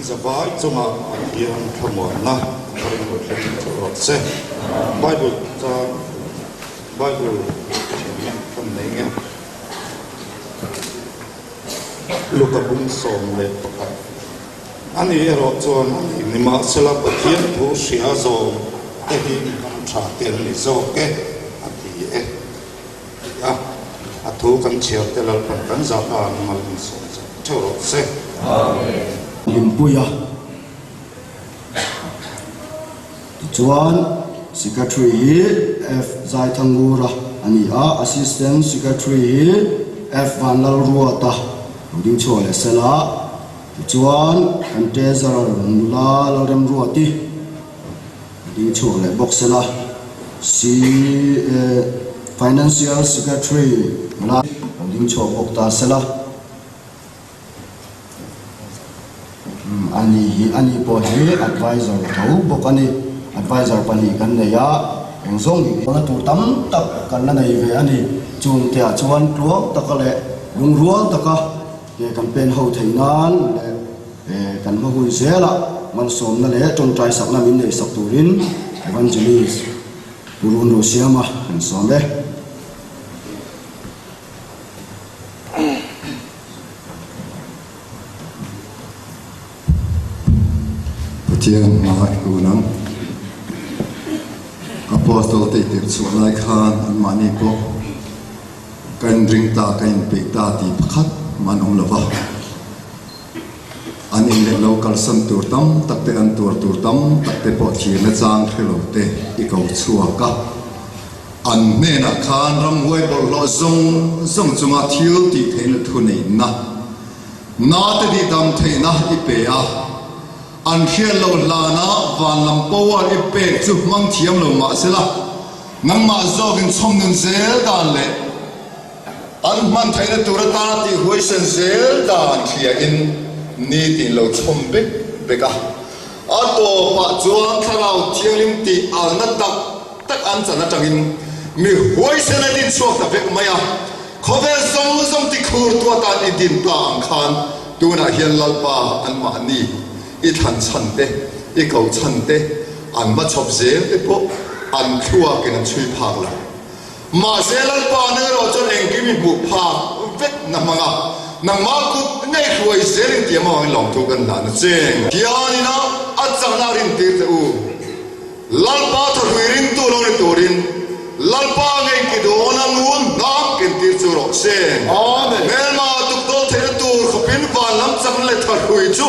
In zavai chungah Pathian thlamuanna a tharin rawn thleng theuh rawh se. Bible chang Bible thiamna kan nei nge? Luka bung 11. Ani erawh chuan a ni, nimahsela Pathian thu hria zawm te hi mi ham tha te an ni zawk e, a ti e. Ti a, a thu kan chhiar te Lalpan kan zah ta an mal in sawm zah theuh rawh se. Amen. Hlimpuia Tichuan, Secretary hi F. Zaithangura a ni a, Assistant Secretary hi F. Vanlalruata lo ding chhuak leh sela. Tichuan, kan Treasurer nula Lalremruati lo ding chhuak leh bawk sela. C. Financial Secretary nula lo ding chhuak bawk ta sela. Ani hi ani pawh hi advisor tho bawk a ni. Advisor pahnih kan nei a, eng zawng hi na tur tam tak kan la nei ve a ni. Chung te ah chuan tluang taka leh lungrual taka ke kan pen ho theih nan leh kan hma hun zela malsawmna leh tawngtai sakna min nei sak turin Evangelist Pu Runrusiama kan sawm e. Pathian hma i kun ang. Apostle te i tirh chhuah lai khan anmahni pawh ka inring ta, ka inpeih ta tih pakhat mah an awm lo va. An in leh lo kalsan tur tam tak te, an tuar tur tam tak te pawh thirna chang hre lo te i ko chhuak a. An hnenah khan ramhuai bawlhhlawh zawng zawng chunga thil tih theihna thuneihna, nate dihdam theihna i pe a. An hriat loh hlana van lam power i pek chu hmang thiam lo mah sela, nangmah zawkin chhawmnun zel dan leh an hman theihna tur atana tih huaisen zel dan hriain nitin lo chhawm bek bek a. A tawpah chuan Thlarau Thianghlim tih alna tak tak an chan atangin mi huaisen a din chhuak ta vek mai a, khawvel zawng zawng ti khur tu atan i din ta ang khan tunah hian Lalpa anmahni i thlan chhan te, i ko chhan te, an hma chhawp zel te pawh an thluakin an chhui phak lo. Mahse Lalpa nang erawh chuan engkim i hmuh phak vek na hmang a, nangmah kut ngei hruai zel in tiam avangin lawmthu kan hlan a che. Hianin a a chakna a rintir teh u. Lalpa thahrui ringtu lo ni turin Lalpa ngei ki dawn a ngun hnam kentir chu rawh se. Hmelma tukdawl theihna tur khawpin van lam chakna leh thahrui chu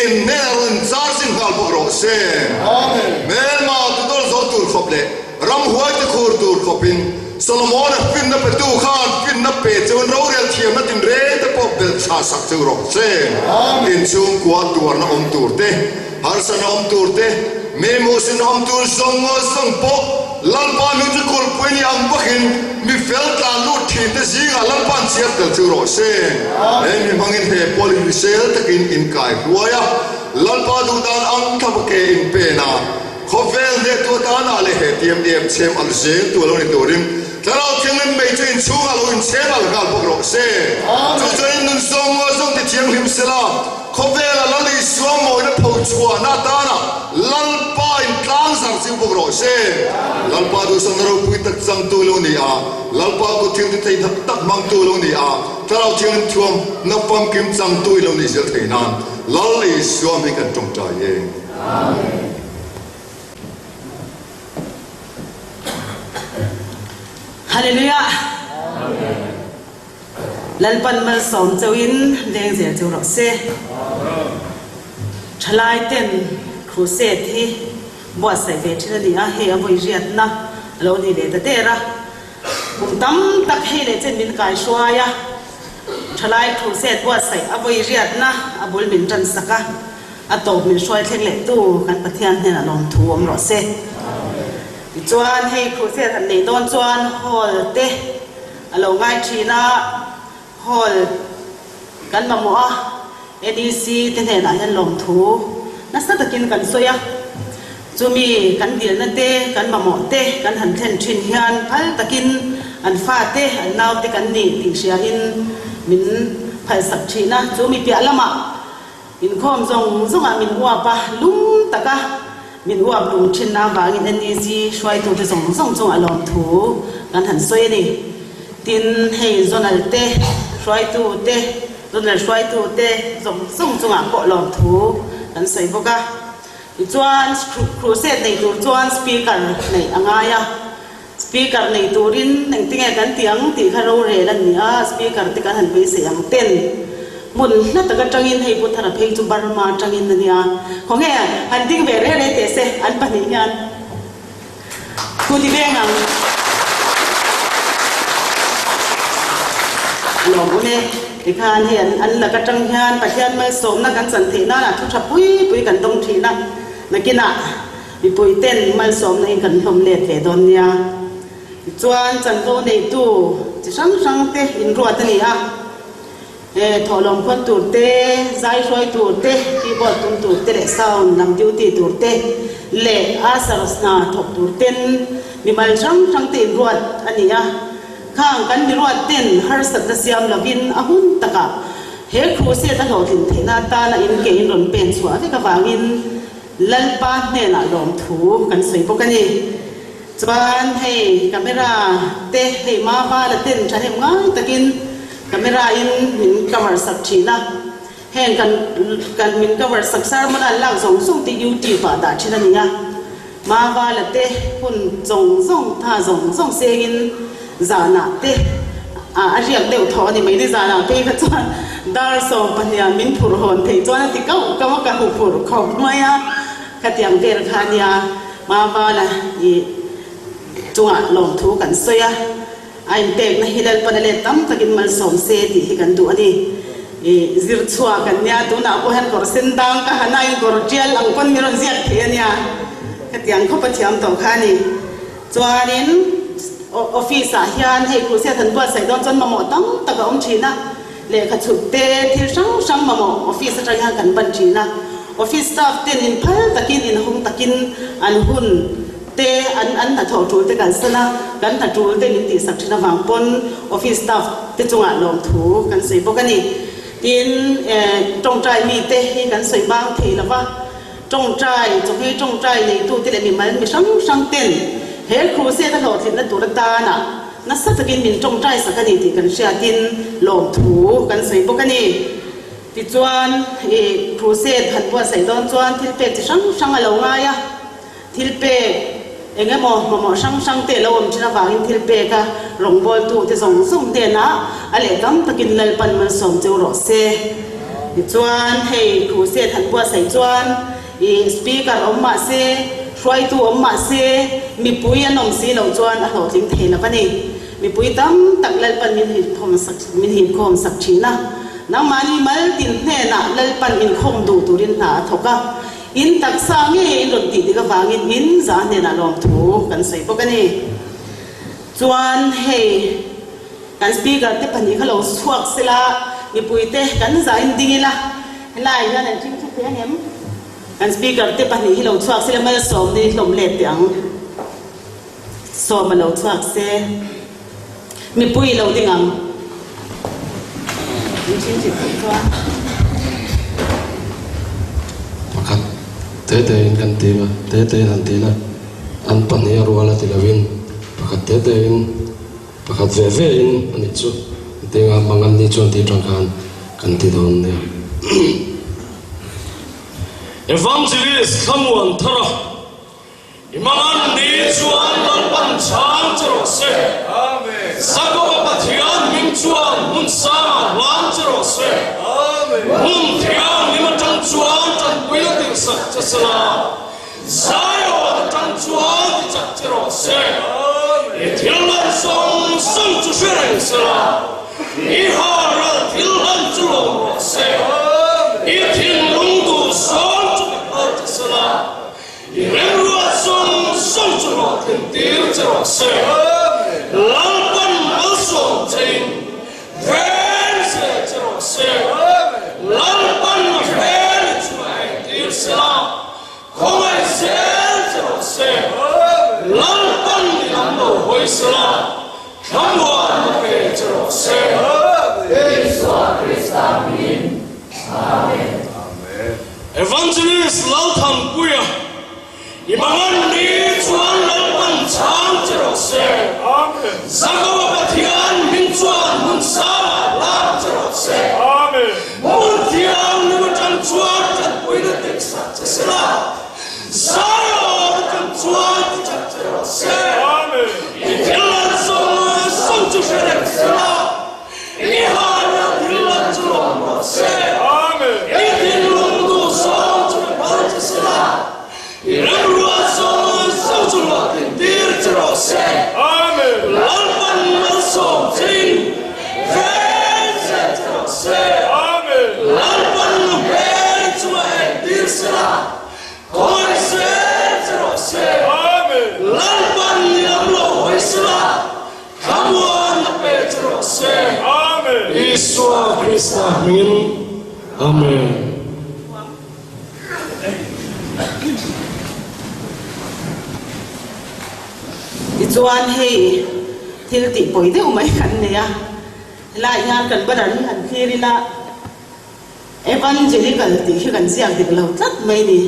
inhnen a rawn charging nghal bawk rawh se. Hmelma tukdawl zo tur khawp leh ramhuai te khur tur khawpin Solomon-a finna petu khan finna pe chuan rorel thiamna tinreng te pawh belh tha sak chu rawh se. Inchhungkua tuarna awm tur te. Harsana awm tur te, meimuhsin awm tur zawng zawng pawh Lalpa hming chu kulhpui ni ang bakin mi fel tlan lut thin te zingah Lalpa'n chhiar tel chu rawh se. He mi hmangin he pawl in hrisel takin in kai hruai a, Lalpa duhdan ang thlapa ke in pen a, khawvel hnehtu atana leh he tiam em chhem al zel tu a lo ni turin Thlarau Thianghlim mei chu inchhungah lo inchhem al nghal bawk rawh se. Chu chuan in nun zawng zawng ti thianghlim sela, Khawvela Lal Isua mawina pho chhuahna atana Lalpa in tlang zar chiu bawk rawh se. Lalpa duhsakna ropui tak changtu lo ni a, Lalpa kut thil ti thei tak tak hmangtu lo ni a, Thlarau Thianghlim thuam na famkim changtu i lo nih zel thei nan Lal Isua hming kan tawngtai e. Amen. Hallelujah. Lalpan malsawm chauhin veng zel chu rawh se. Thalai ten crusade hi buatsaih ve thin a ni a, hei a vawi riatna a lo ni ve ta der a. Kum tam tak hei leh chen min kai hruai a, thalai crusade buatsaih a vawi riatna a bul min tan sak a, a tawp min hruai thleng leh tu kan Pathian hnenah lawmthu awm rawh se. Tichuan hei crusade han neih dawn chuan hall te, A lo ngai thin a, hall kan mamawh a, ADC te hnenah hian lawmthu nasa takin kan sawi a, chumi kan dilna te, kan mamawh te kan han thlen thin hian phal takin an fate, an naute kan nih tih hriain min phalsak thin a, chumi piah lamah. Inkhawm zawng zawngah min uap a, lum taka min uap lung thinna avangin NEC hruaitute zawng zawng chungah lawmthu kan han sawi a ni. Tin, hei zonal te hruaitute, zonal hruaitute zawng zawng chungah pawh lawmthu kan sawi bawk a. Tichuan, crusade nei tur chuan speaker neih a ngai a. Speaker nei turin engtinge kan ti ang tih kha rorel a ni a, Speaker te kan han beisei ang ten hmun hla tak atangin hei Pu Thara phei chu Burma atangin a nia, khawnge han ding ve reh reh teh se an pahnih hian thu ti veng ang. A lawmawm e, tikhan hei an lak atang hian Pathian malsawmna kan chan theih nan ah thu tha pui pui kan dawng thin a, nakinah Mipui ten malsawmna in kan hlawm let ve dawn nia. Tichuan chanvo neitu chi hrang hrang te in ruat a ni a, he thawhlawm khawn tur te, zai hruai tur te, keyboard tum tur te leh sound lam duty tur te leh ushers hna thawk tur ten mimal hrang hrang te in ruat a ni a. Khang kan miruat ten harsatna siam lovin a hun takah he crusade a hlawhtlin theihna atana in ke in rawn pen chhuah vek avangin Lalpa hnenah lawmthu kan sawi bawk a ni. Chuan hei camera te hei Mavala ten thahnem ngai takin camera in min cover sak thin a, heng kan kan min cover sak sermon an lak zawng zawng te youtube ah dah thin a ni a. Mavala te hun zawng zawng tha zawng zawng sengin zanah te a riak deuh thaw a ni mai ni zanah phei kha chuan dar 12 ah min phurh hawn theih chuan a ti kauh kauh a ka hu phurh khawp mai a khatiang vel kha a nia Mavala i chungah lawmthu kan sawi a a inpekna hi Lalpan a let tam takin malsawm se tih hi kan duh a ni i zir chhuak an nia tunah pawh hian kawr sen dang ka han a inkawr tial ang pawn min rawn ziak thei a nia khatiang khawp a thiam tawh kha a ni. Chuanin office ah hian hei crusade han buatsaih dawn chuan mamawh tam tak a awm thin a, lehkha chhut te thil hrang hrang mamawh office atang hian kan ban thin a, office staff ten in phal takin in hawng takin an hun te an an hnathawh tul te kan san a, kan hna tul te min tihsak thin avang pawn office staff te chungah lawmthu kan sawi bawk a ni. Tin tawngtai mite hi kan sawi bang thei lova. Tawngtai, chawhmeh tawngtai neitute leh mimal mi hrang hrang ten he crusade a hlawhtlinna tur atana nasa takin min tawngtai sak a ni tih kan hriatin lawmthu kan sawi bawk a ni. Tichuan, i crusade han buatsaih dawn chuan thil pek chi hrang hrang a lo ngai a, thil pek eng emaw mamawh hrang hrang te a lo awm thin avangin thil pek a rawngbawltute zawng zawng hnenah a leh tam takin Lalpan malsawm cheu rawh se. Tichuan hei crusade han buatsaih chuan ih speaker awm mah se, hruaitu awm mah se, mipui an awm si loh chuan a hlawhtling thei lo a ni. Mipui tam tak Lalpan min hipkhawm sak min hipkhawm sak thin a, nangmahni mal tin hnenah Lalpan inkhawm duh turin hna a thawk a, in taksa ngei in rawn tih dik avangin in za hnenah lawmthu kan sawi bawk a ni. Chuan hei. Kan speaker te pahnih kha lo chhuak sela, mipui te kan zain ding ila, helai hian an thing thu thei ang em? Kan speaker te pahnih hi lo chhuak sela malsawm ni hlawm let teh ang. Sawm a lo chhuak se, mipui lo ding ang. An thing thit theih chuan. Pakhat te te in kan ti a, te te in han ti ila, an pahnih a rual a ti lovin pakhat te te in. Pakhat ve ve in a nih chu tinga mangan ni chuan tih atang khan kan ti dawn nia. Evangelist Thlamuan Thara i mangan ni chuan Lalpan chhang che rawh se. Jakoba Pathian hming chuan hmun sangah hlan che rawh se. Hmun thianghlim atang chuan tanpuina tirhsak che sela. Zion atang chuan ti chak che rawh se. I thil lan zawng zawng chu hre reng se la, i haral thil hlan chu lawm rawh se. I thinlung duh zawng chu ti phal che se la, i remruat zawng zawng chu hlawhtlin tir che rawh se. Lalpan malsawm chein veng zel che rawh se. Lalpan hmel chu a entir se la, Khawngaih zel che rawh se. Lalpan i lam lo hawi se la, thlamuan a pe che rawh se. Evangelist Lalthanpuia, i mangan ni chuan Lalpan chhang che rawh se. Jakoba Pathian hming chuan hmun sangah lak che rawh se. Hmun thianghlim atang chuan tanpuina tiksak che se la, Zion atang chuan tichak che rawh se. I thil lan zawng zawng chu hre reng se la, I hana thil lan chu lawm rawh se. I thinlung duh zawng chu pe phal che se la, i remruat zawng zawng chu hlawhtlin tir che rawh se. Lalpan malsawm chein veng zel che rawh se. Lalpan hmel chunga entir se la, khawi zel che rawh se. Lalpan i lam lo hawi se la, Thlamuan a pe che rawh se. Amen. Isua Krista hmingin. Amen. Tichuan hei thil tih pawi deuh mai kan nei a, helaiah hian kan banner hi han thlir ila Evangelical tih hi kan ziak dik lo tlat mai ni.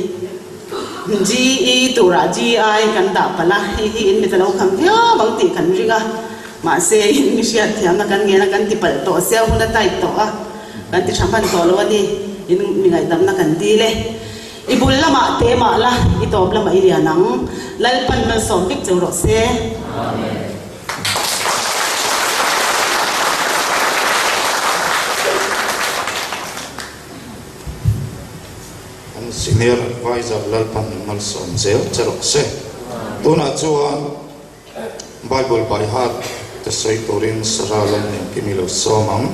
GE turah GI kan dah palh a, hei hi in mit a lo kham viau ang tih kan ring a, mahse in mi hriat thiamna kan ngen a, kan ti palh tawh sia hun a tight tawh a, kan ti tha hman tawh lo a ni, in mi ngaihdamna kan dil e. I bul lamah te mah la, i tawp lamah i lian ang. Lalpan malsawm vek cheu rawh se. Amen. An Senior Adviser Lalpan malsawm zel che rawh se. Tunah chuan Bible by heart te sawi turin Sarah Lalnengkimi lo sawm ang.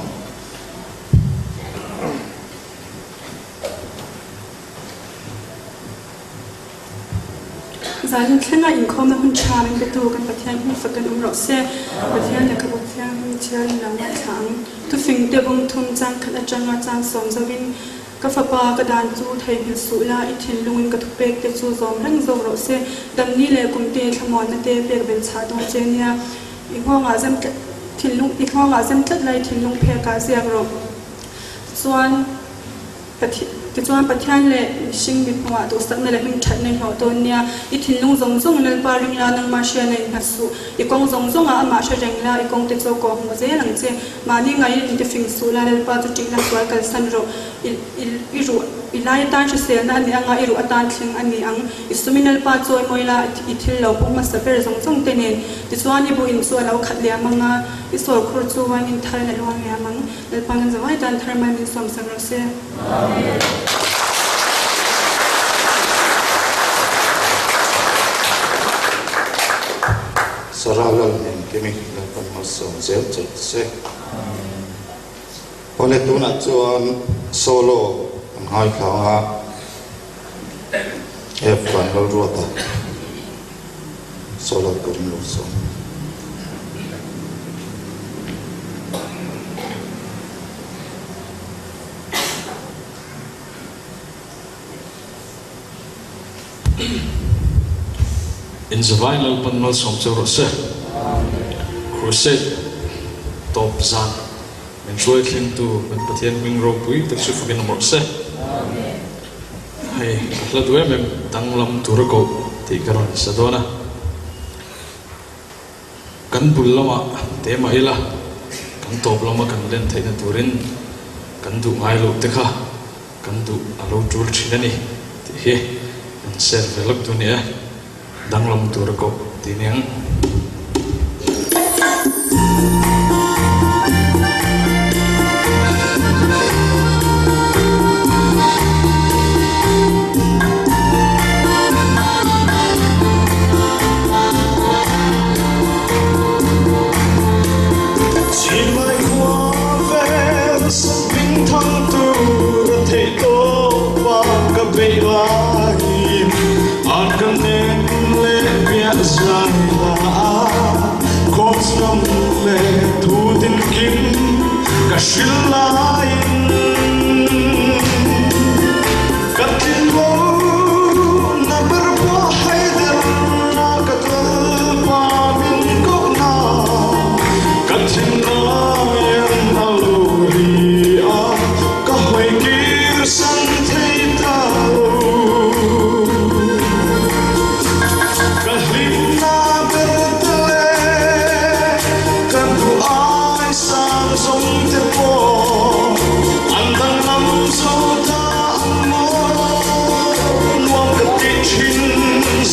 Zanin thlenga inkhawmna hun tha min petu kan Pathian hming fak kan awm rawh se. Pathian lehkhabu thianghlim thiarin lo ngaithla ang. Thufing te bung thum chang khat atanga chang sawm zovin, Ka fapa, ka dan chu theihnghilh suh la, i thinlungin ka thupek te chu zawm reng zawk rawh se. Damni leh kumte thlamuanna te pek belh chhah dawn che nia. I nghawngah zem tlat thinlung i nghawngah zem tlat lai thinlung phekah ziak rawh. Tichuan. Tichuan Pathian leh mihring mithmuhah duhsakna leh hmingthatna i hlawh dawn nia. I thinlung zawng zawng Lalpa ring la, nangmah hriana innghat suh. I kawng zawng zawngah amah hre reng la, i kawngte chu a kawh hmuh zel ang che. Mahni ngaiin intifing suh la, Lalpa chu ṭihna sual kalsan rawh. I i ruh i lai atan hriselna a ni anga, i ruh atan thleng a ni ang. I sumin Lalpa chawimawi la, i thil lo pawh hmasa ber zawng zawng te nen. Tichuan i buhin chu a lo khat liam anga, i sawrkhur chu wine tharin a luang liam ang. Lalpa kan zawai tan thar mai min sawm sak rawh se. Amen. Sarah Lalhnem Kimi Lalpan malsawm zel che se. Awle tunah chuan solo an ngaithla ang a, F Vanlalruata solo turin lo sawm. Inzavai Lalpan malsawm cheu rawh se. Crusade tawp zan min hruai thlengtu kan Pathian hming ropui tak chu fakin awm rawh se. Hei ka hla duh em em danglam tur a koh tih ka rawn sa dawn a. Kan bul lamah te mah ila, kan tawp lama kan len theihna turin kan duh ngai loh te kha kan duh a lo tul thin a ni tih hi kan share ve lawk duh ni e, danglam tur a koh tih aniang. Chhimlai khua vel hming thang tur a theih tawp a ka beih laiin an ka nem leh piah zai la a Kawt lam leh thu din kim ka hrilh laiin Ka thinlung na ber pawh haider na ka tlawlpa min koh na ka thinlaiin a lo ri a ka hawi kir san thei ta lo.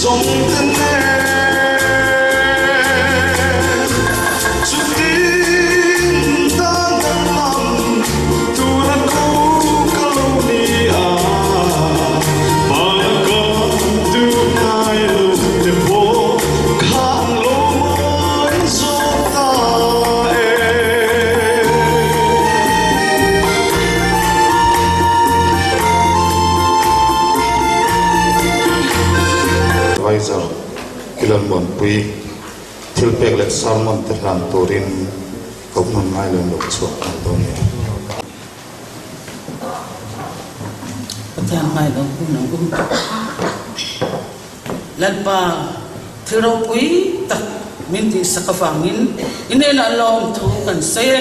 zawng te nen Chutin dan danglam tura ko ka lo ni a Hmana ka duh ngai lo te pawh khan lo mawi zawk ta e. Adviser Ilan Muanpui thilpek leh sermon te hlan turin kohhmun ngai lem lo chhuak nghal dawn nia. Pathian hmai lo hun ang u. Lalpa, thil ropui tak min tihsak avangin i hnenah lawmthu kan sawi e.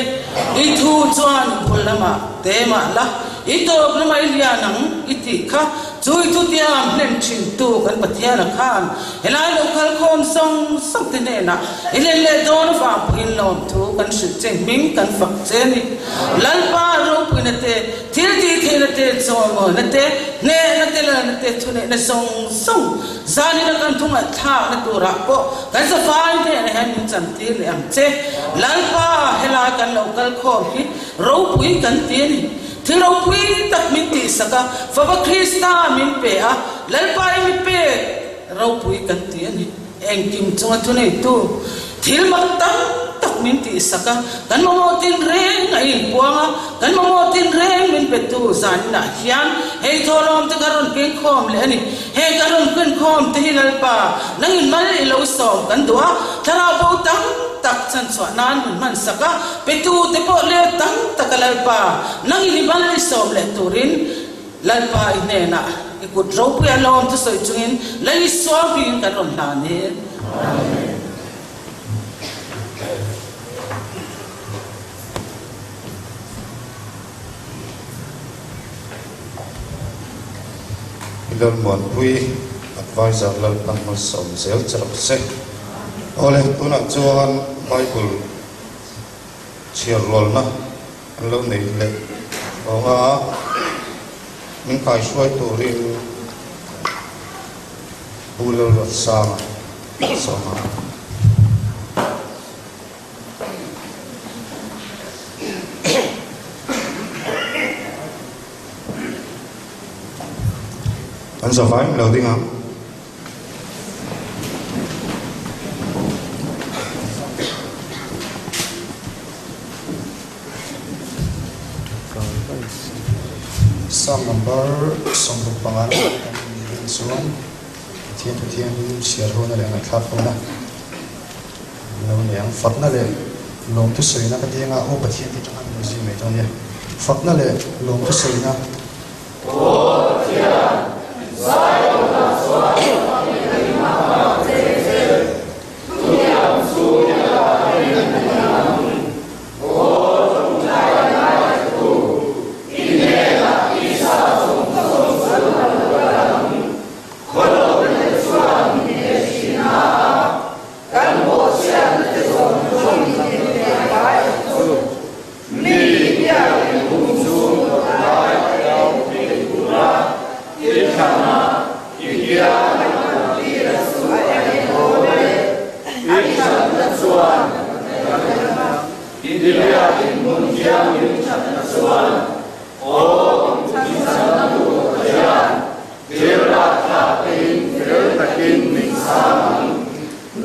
I thu chuan i bul lamah te mah la, i tawp lamah i lian ang i tih kha. Chu i thutiam hnem thintu kan Pathiana khan helai lo kal khawm zawng zawng te hnenah i len leh dawn avang pawhin lawmthu kan hrilh che hming kan fak che a ni. Lalpa ropuina te, thil tih theihna te, chawimawina te, hnehna te, lalna te, thuneihna zawng zawng zanina kan thu ngaihthlakna turah pawh kan zavai hnenah hian min chantir leh ang che. Lalpa helai kan lo kal khawm hi ropui kan ti a ni. Thil ropui tak min tihsak a, Fapa Krista min pe a, Lalpa i mi pek ropui kan ti a ni. Engkim chunga thuneitu thil mak tam tak min tihsak a, kan mamawh tinreng a inpuang a, kan mamawh tinreng min petu zaninah hian hei thawhlawm te ka rawn kengkhawm leh a ni. Heng ka rawn kenkhawm te hi Lalpa, nangin mal i lo sawm kan duh a, thlarau bo tam tak chhanchhuah nan hun hmansak a, petu te pawh let tam tak a Lalpa, nangin i mal i sawm leh turin Lalpa i hnenah i kut ropui a lawm thusawi chungin Lal Isua hmingin kan rawn hlan hi. Amen. I Lalmuanpui Adviser Lalpan malsawm zel che rawh se. Awle tunah chuan Bible chhiar rualna an lo nei leh vang a, min kaihruai turin Pu Lalruatsanga sawm a. An zavai lo ding ang. Psalm number 65 na kan nih chuan Pathian thu thianghlim chhiar hona leh ngaihthlak hona lo ni ang. Fakna leh lawmthu sawina ka ti anga aw Pathian tih tang an lo zir mai dawn nia. Fakna leh lawmthu sawina. Aw Pathian, Zaiawna chuan i rinna che che. Chutiang chu i lakah in a ni ang. Aw Ṭawngṭai ngaithatu, i hnenah tisa zawng zawng chu a lo kal ang. Khawlawmte chuan min hne thin a, kan bawhchhiatna te zawng zawng in hne fai ang chu. Mi biak in hung chung kawtlai a lo phei tura i thlana i biak in kan tir a chu a eng dawn e. I thatna chuan kan i biak in hmun thianghlim thatna chuan aw i chhanna tur Pathian thil rahthlak in fel takin min chhang ang.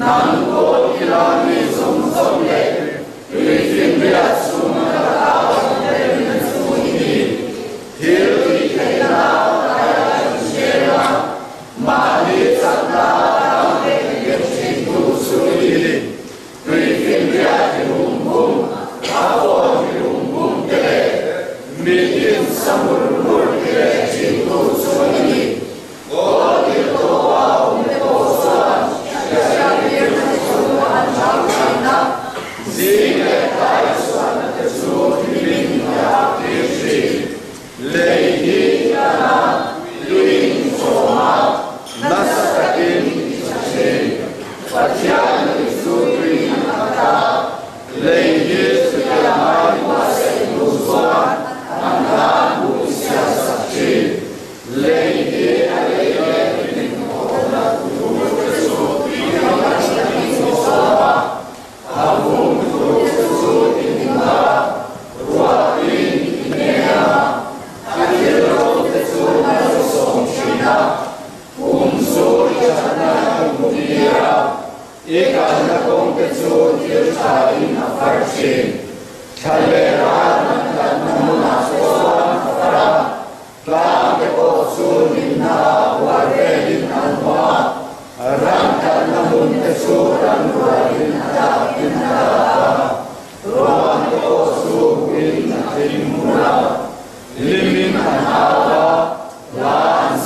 Nang pawh ila mi zawng zawng leh tuifinriat chung a la awm reng na chu i ni. Thil tih theihna kai kan hriat a, mahni chakna dang engkim thintu chu i ni. Tuifinriat i hum hum, a fawn i hum hum te leh.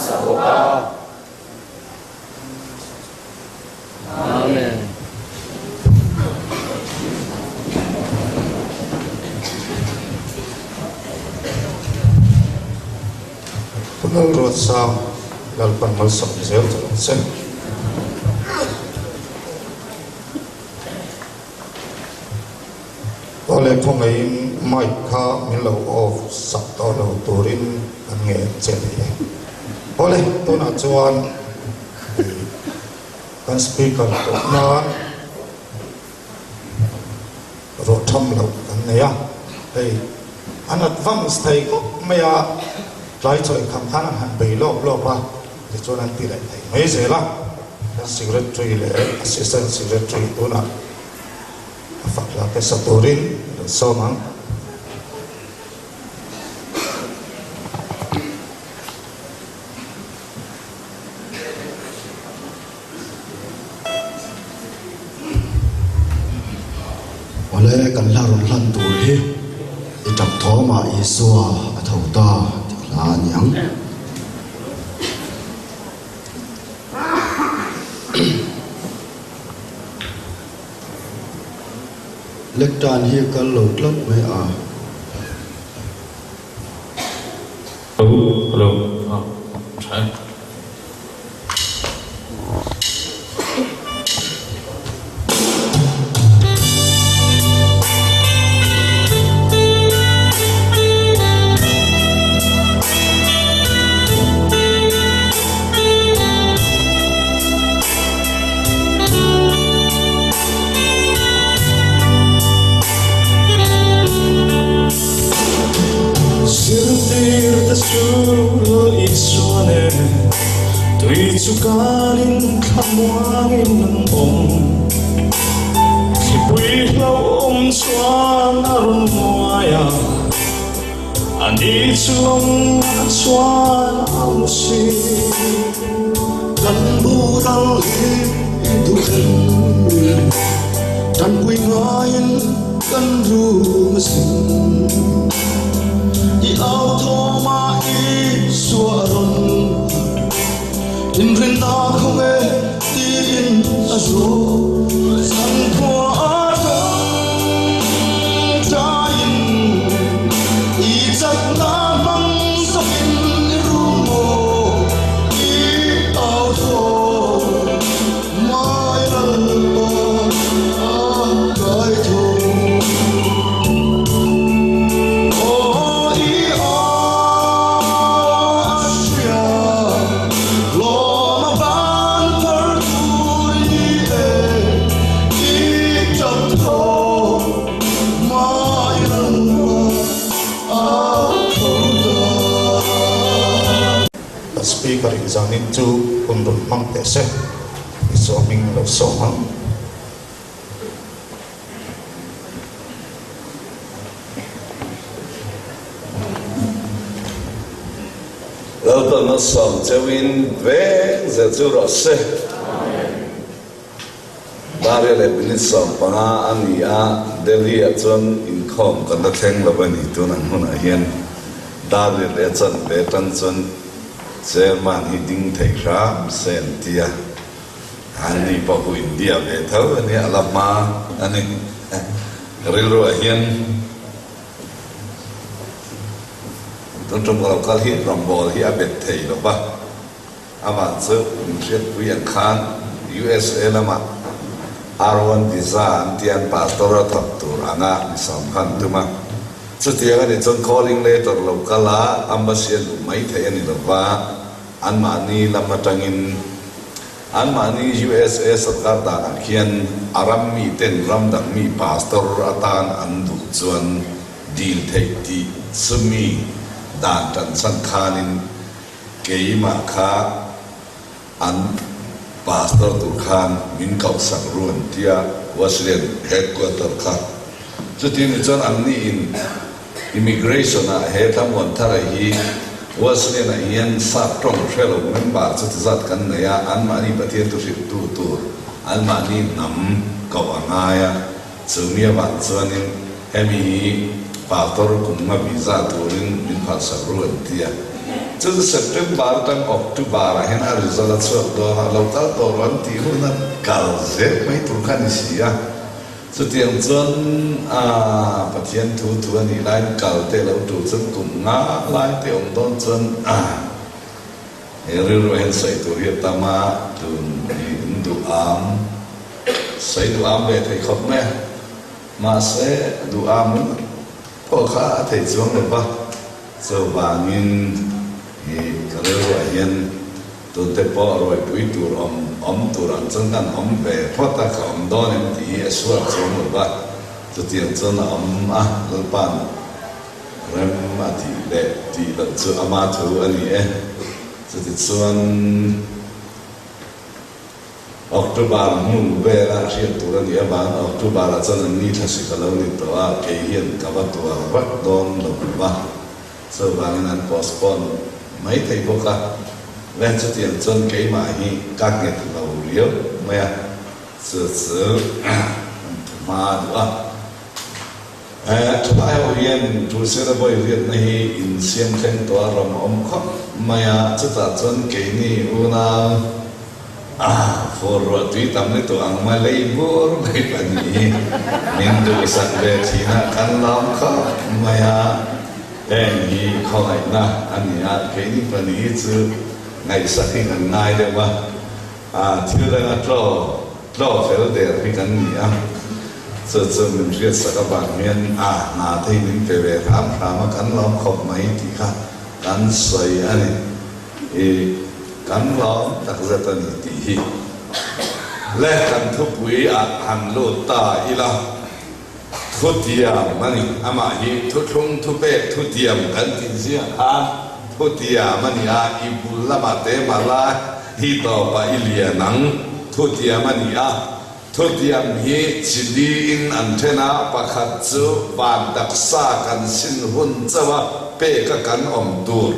sa bawk a. Amen. Pu Lalruatsang, Lalpan malsawm zel che rawh se. Awle khawngaihin mic kha min lo off sak tawh lo turin kan nge che ni e. Awle tunah chuan kan speaker tawh nan ruah tham loh kan nei a, hei an advance thei khawp mai a, tlai chawi kham khan an han bei lawp lawp a, tichuan an ti leh thei mai zel a, kan secretary leh assistant secretary tunah a fak hla te sa turin a lo sawm ang. Awle kan hla rawn hlan tur hi i tap thawmah Isua a tho ta tih hla a ni ang. Lektan hi kal lo tlat mai a. Hello, hello, ah, tha em? Zirtir te chu lo Isua nen tui chu kanin thlamuangin an awm. Thlipui hlauhawm chuan a rawn muai a, ani chu lawngah chuan a mu si. Kan boral hi i duh em? Tanpui ngaiin kan rum asin. I au thawmah Isua a rawn harh, inrinna khawnge tiin a zawh. Chhankhua a tawngtaiin i chakna hmang zawkin i rum maw? I au thawm mai Lalpa a kai tho. Aw i aw a hria, lawm a van thar tur i ni e, i tap tho mai Lalpa a tho ta. Ka speaker in zanin chu hun rawn hmang teh se, i sawming lo sawm ang. Lalpan a sawm cheuhin veng zel chu rawh se. Daria leh minute 15 a ni a, Delhi ah chuan inkhawm kan la thleng lo a ni tun ang hunah hian Daria leh a chanve atang chuan Chairman hi ding thei hram se an ti a, an ni pawh hu India ve tho a nia, a la hma a ni. Rilruah hian tun tum ka lo kal hi rawngbawl hi a bet thei lo va. Amah chu min hriatpui ang khan USA lamah R1 visa an tia an pastor a thawk tur anga mi sawm khan tum a. Chutiang a nih chuan calling letter lo kal a, embassy a luh mai theih a ni lo va, anmahni lam atangin anmahni USA sorkar danah khian a ram miten ram dang mi pastor atan an duh chuan dil theih tih chumi dan tanchhan khanin Keimah kha an pastor tur khan min kohsak ru an tia Wesleyan headquarter kha. Chuti ni chuan an ni in immigration ah he thlamuan thar a hi Wesleyan ah hian sap tawng hre lo member chuti zat kan nei a, anmahni Pathian thu hrilh tu tur anmahni hnam koh a ngai a, chumi avang chuanin hemi hi pastor kum nga visa turin min phalsak ru an tia. Chu chu September atang October ah hian a result a chhuak dawn a, lo kal tawh rawh an tih hun a kal zel mai tur kha a ni si a. Chutiang chuan Pathian thu thu a nih laiin kal te lo tul chuan kum nga lai te awm dawn chuan he rilru hian sawi tur hi a tam a, tun hi in duh am, sawi duh am ve thei khawp mai a, mahse duh am ringawt pawh kha a thei chuang lo va, chuvangin i ka rilruah hian Tunte pawh ruaipui tur awm awm tur ang chuan kan awm ve phawt a, ka awm dawn em tih hi a suak chuang lo va, chutiang chuan a awm a, Lalpa'n rem a tih leh tih loh chu ama thu a ni e. Chutichuan October hnu vela hriat tur a nih avangin October-ah chuan an ni thlasik a lo ni tawh a, kei hian ka va tuar vak dawn lo va. Chuvangin an postpone mai thei bawk a, le chutiang chuan keimah hi ka nghet lo riau mai a, chu chu an thu hma duh a. Thalai ho hian Crusade vawi riatna hi insiam thleng tawh a ram awm khawp mai a, chutah chuan keini unau Fur ruah tui tam ni tawh ang mai lei bur mai pahnih hi min duhsak ve thin a, kan lawm khawp mai a, heng hi khawngaihna a ni a, keini pahnih hi chu ngaihsak hi kan ngai deuh a, thil danga tlaw tlaw fel der hi kan ni a, chu chu min hriatsak avang hian a hna te hi min pe ve hram hram a, kan lawm khawp mai tih kha kan sawi a ni. I kan lawm tak zet a ni tih hi le kan thupui ah han lut ta ila, thutiam a ni. Amah hi thuthlung thupek thutiam kan tih zia khan thutiam a ni a, i bul lamah te mah la i tawpah i lian ang thutiam a ni a. Thutiam hi chi liin an then a, pakhat chu van taksa kan sin hun chauh a peka kan awm tur.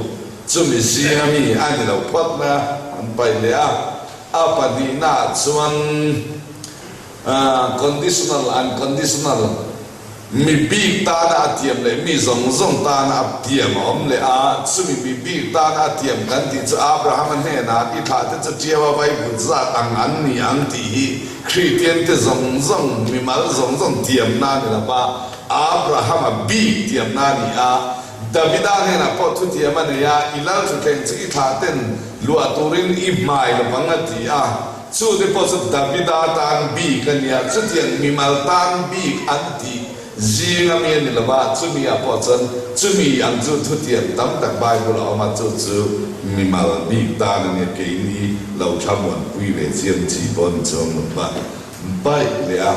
Chumi zinga mi a ni lo phawt mai a, an paih leh a. A pahnihnaah chuan conditional, unconditional, mi bik tana a tiam leh mi zawng zawng tana a tiam a awm leh a. Chumi mi bik tana a tiam kan tih chu Abrahama hnenah i thlahte chu Tiaua vaivut zat ang an ni ang tih hi Kristiante zawng zawng, mimal zawng zawng tiamna a ni lo va, Abrahama bik tiamna a ni a. Davida hnenah pawh thutiam a nei a, I lal thutthleng chu i thlah ten luah turin i hmai lovang a ti a. Chute pawh chu Davida tan bik a nia, chutiang mimal tan bik an tih zing a mi a ni lova, chumi ah pawh chuan chumi ang chu thutiam tam tak Bible a awm a, chu chu mimal bik tan a nia, keini lo thlamuanpui ve chiam chi pawh ni chuang lo va baih leh a.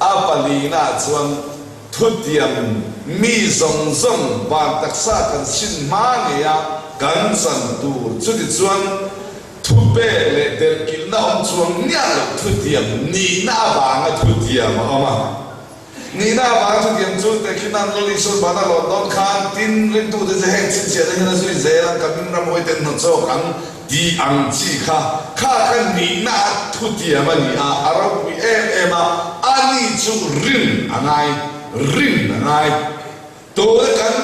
A palina chuan Thutiam mi zawng zawng van taksa kan sin hma ngei a kan chan tur. Chutichuan thupek leh delhkilhna awm chuang miah loh thutiam nihna avanga thutiam a awm a. Nihna avanga thutiam chu tehkhin an Lal Isua van a lawn dawn khan tin ringtute chu heng chhinchhiahna hian a zui zel ang, ka hming ram hawi ten hnaw chawk ang Tih ang chi kha kha kha nihna a thutiam a ni a, a ropui em em a, a ni chu rin a ngai, rin a ngai. Tuna kan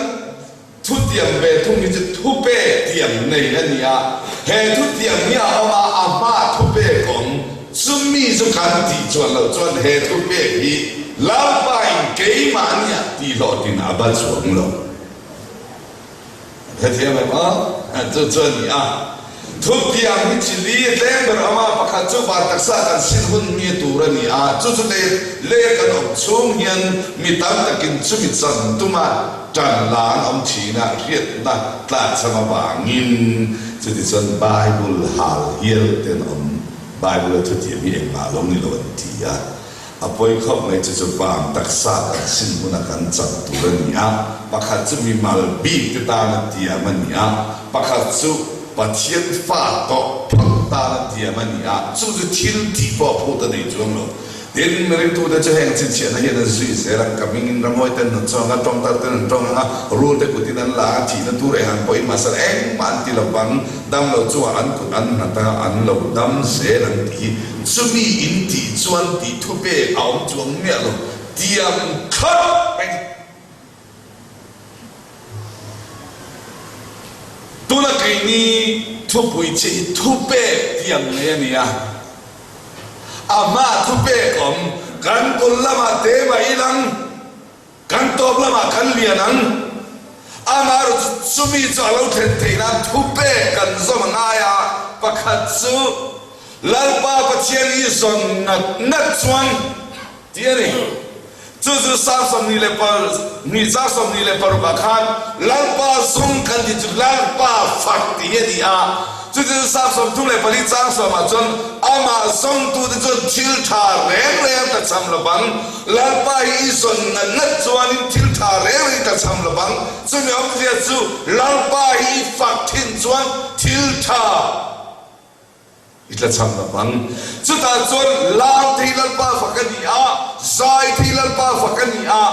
thutiam ve thung hi chu thupek tiam nei a ni a, he thutiam hi a awm a, a hma thupek awm, chumi chu kan tih chuan loh chuan he thupek hi Lalpain keimahniah tihhlawhtlin a va chuang lo. Hetiang em a, chu chu a ni a. Thutiang hi chi li a tlem ber awm a, pakhat chu van taksa kan sin hun mi tur a ni a, chu chu le le kan awm chhung hian mi tam takin chumi chan tuma tan la an awm thin a, hriatna tlakchham avangin chutichuan Bible hal hial te an awm, Bible a thutiang hi engmah lo ni lo an ti a. A pawi khawp mai chu chu vang taksa kan sin huna kan chak tur a ni a, pakhat chu mimal bik te tana tiam a ni a, pakhat chu Pathian fa tawh phawt tana tiam a ni a, chu chu thil tih pawh a phut a nei chuang lo. Tin, ringtute chu heng chhinchhiahna hian an zui zel a, ka hmingin ramhuai ten an chuang a, tawngtar ten an tawng ang a, rul te kutin an la a, thihna tur eng ang pawhin mahse engmah an ti lo vang, dam lo chungah an kut an nghat a, an lo dam zel an tih hi. Chumi in tih chuan tih thu pek a awm chuang miah lo, tiam thlawp mai. Tuna keini thupui chi hi thupek tih ang mai a ni a. A hma thupek awm kan bul lamah te mah ilang, kan tawp lamah kan lian ang. Amaherawhchu chumi chu a lo thlen theih nan thupek kan zawm a ngai a, pakhat chu Lalpa Pathian i zawn ngat ngat chuan tih a ni. Chu chu Psalm 22 chang 26 ah khan Lalpa zung kan tih chu Lalpa fak tih hi a ni a. Chuti chu Psalm 34 chang sawm ah chuan amah zawngtute chuan thil tha reng reng a tlachham lo vang. Lalpa hi i zawn ngat ngat chuanin thil tha reng reng i tlachham lo vang. Chumi awmzia chu Lalpa hi i fak thin chuan thil tha I tlachham lo vang. Chutah chuan lam thei Lalpa fak a ni a, zai thei Lalpa fak a ni a,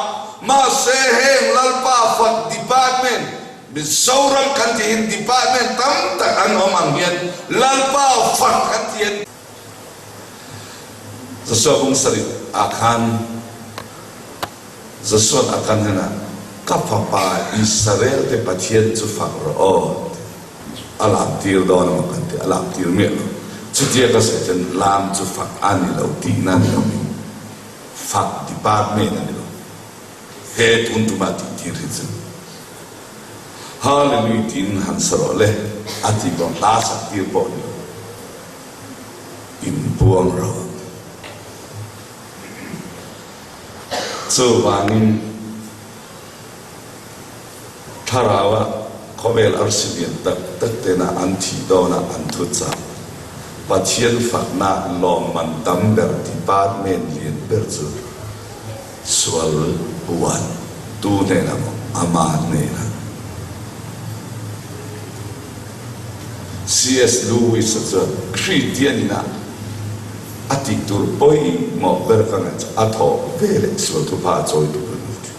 mahse heng Lalpa fak department, Mizoram kan tihin department tam tak an awm ang hian Lalpa fak kan ti a. Joshua bung sarih ah khan Joshua'n a kan hnenah, Ka fapa Israel te Pathian chu fak rawh aw, a lam tir dawn emaw kan ti, a lam tir miah lo. Chutia ka sawi chuan lam chu fak a ni lo tihna ni loin fak department a ni lo. He tun tuma tih tir hi chu Hallelujah tiin han sa rawh le a ti pawh hla sak tir pawh ni lo. Inpuang rawh. Chuvangin Thlarau ah khawvel arsi lian tak tak tena an thih dawnah an thu chak. Pathian fakna lawmman tam ber department lian ber chu sual huan tu hnenah maw ama hnenah. CS Lewis-a chuan Kristian inah a tih tur pawimawh ber ka ngaih chu a thawh ve leh sual thupha a chawi tur a ni tih.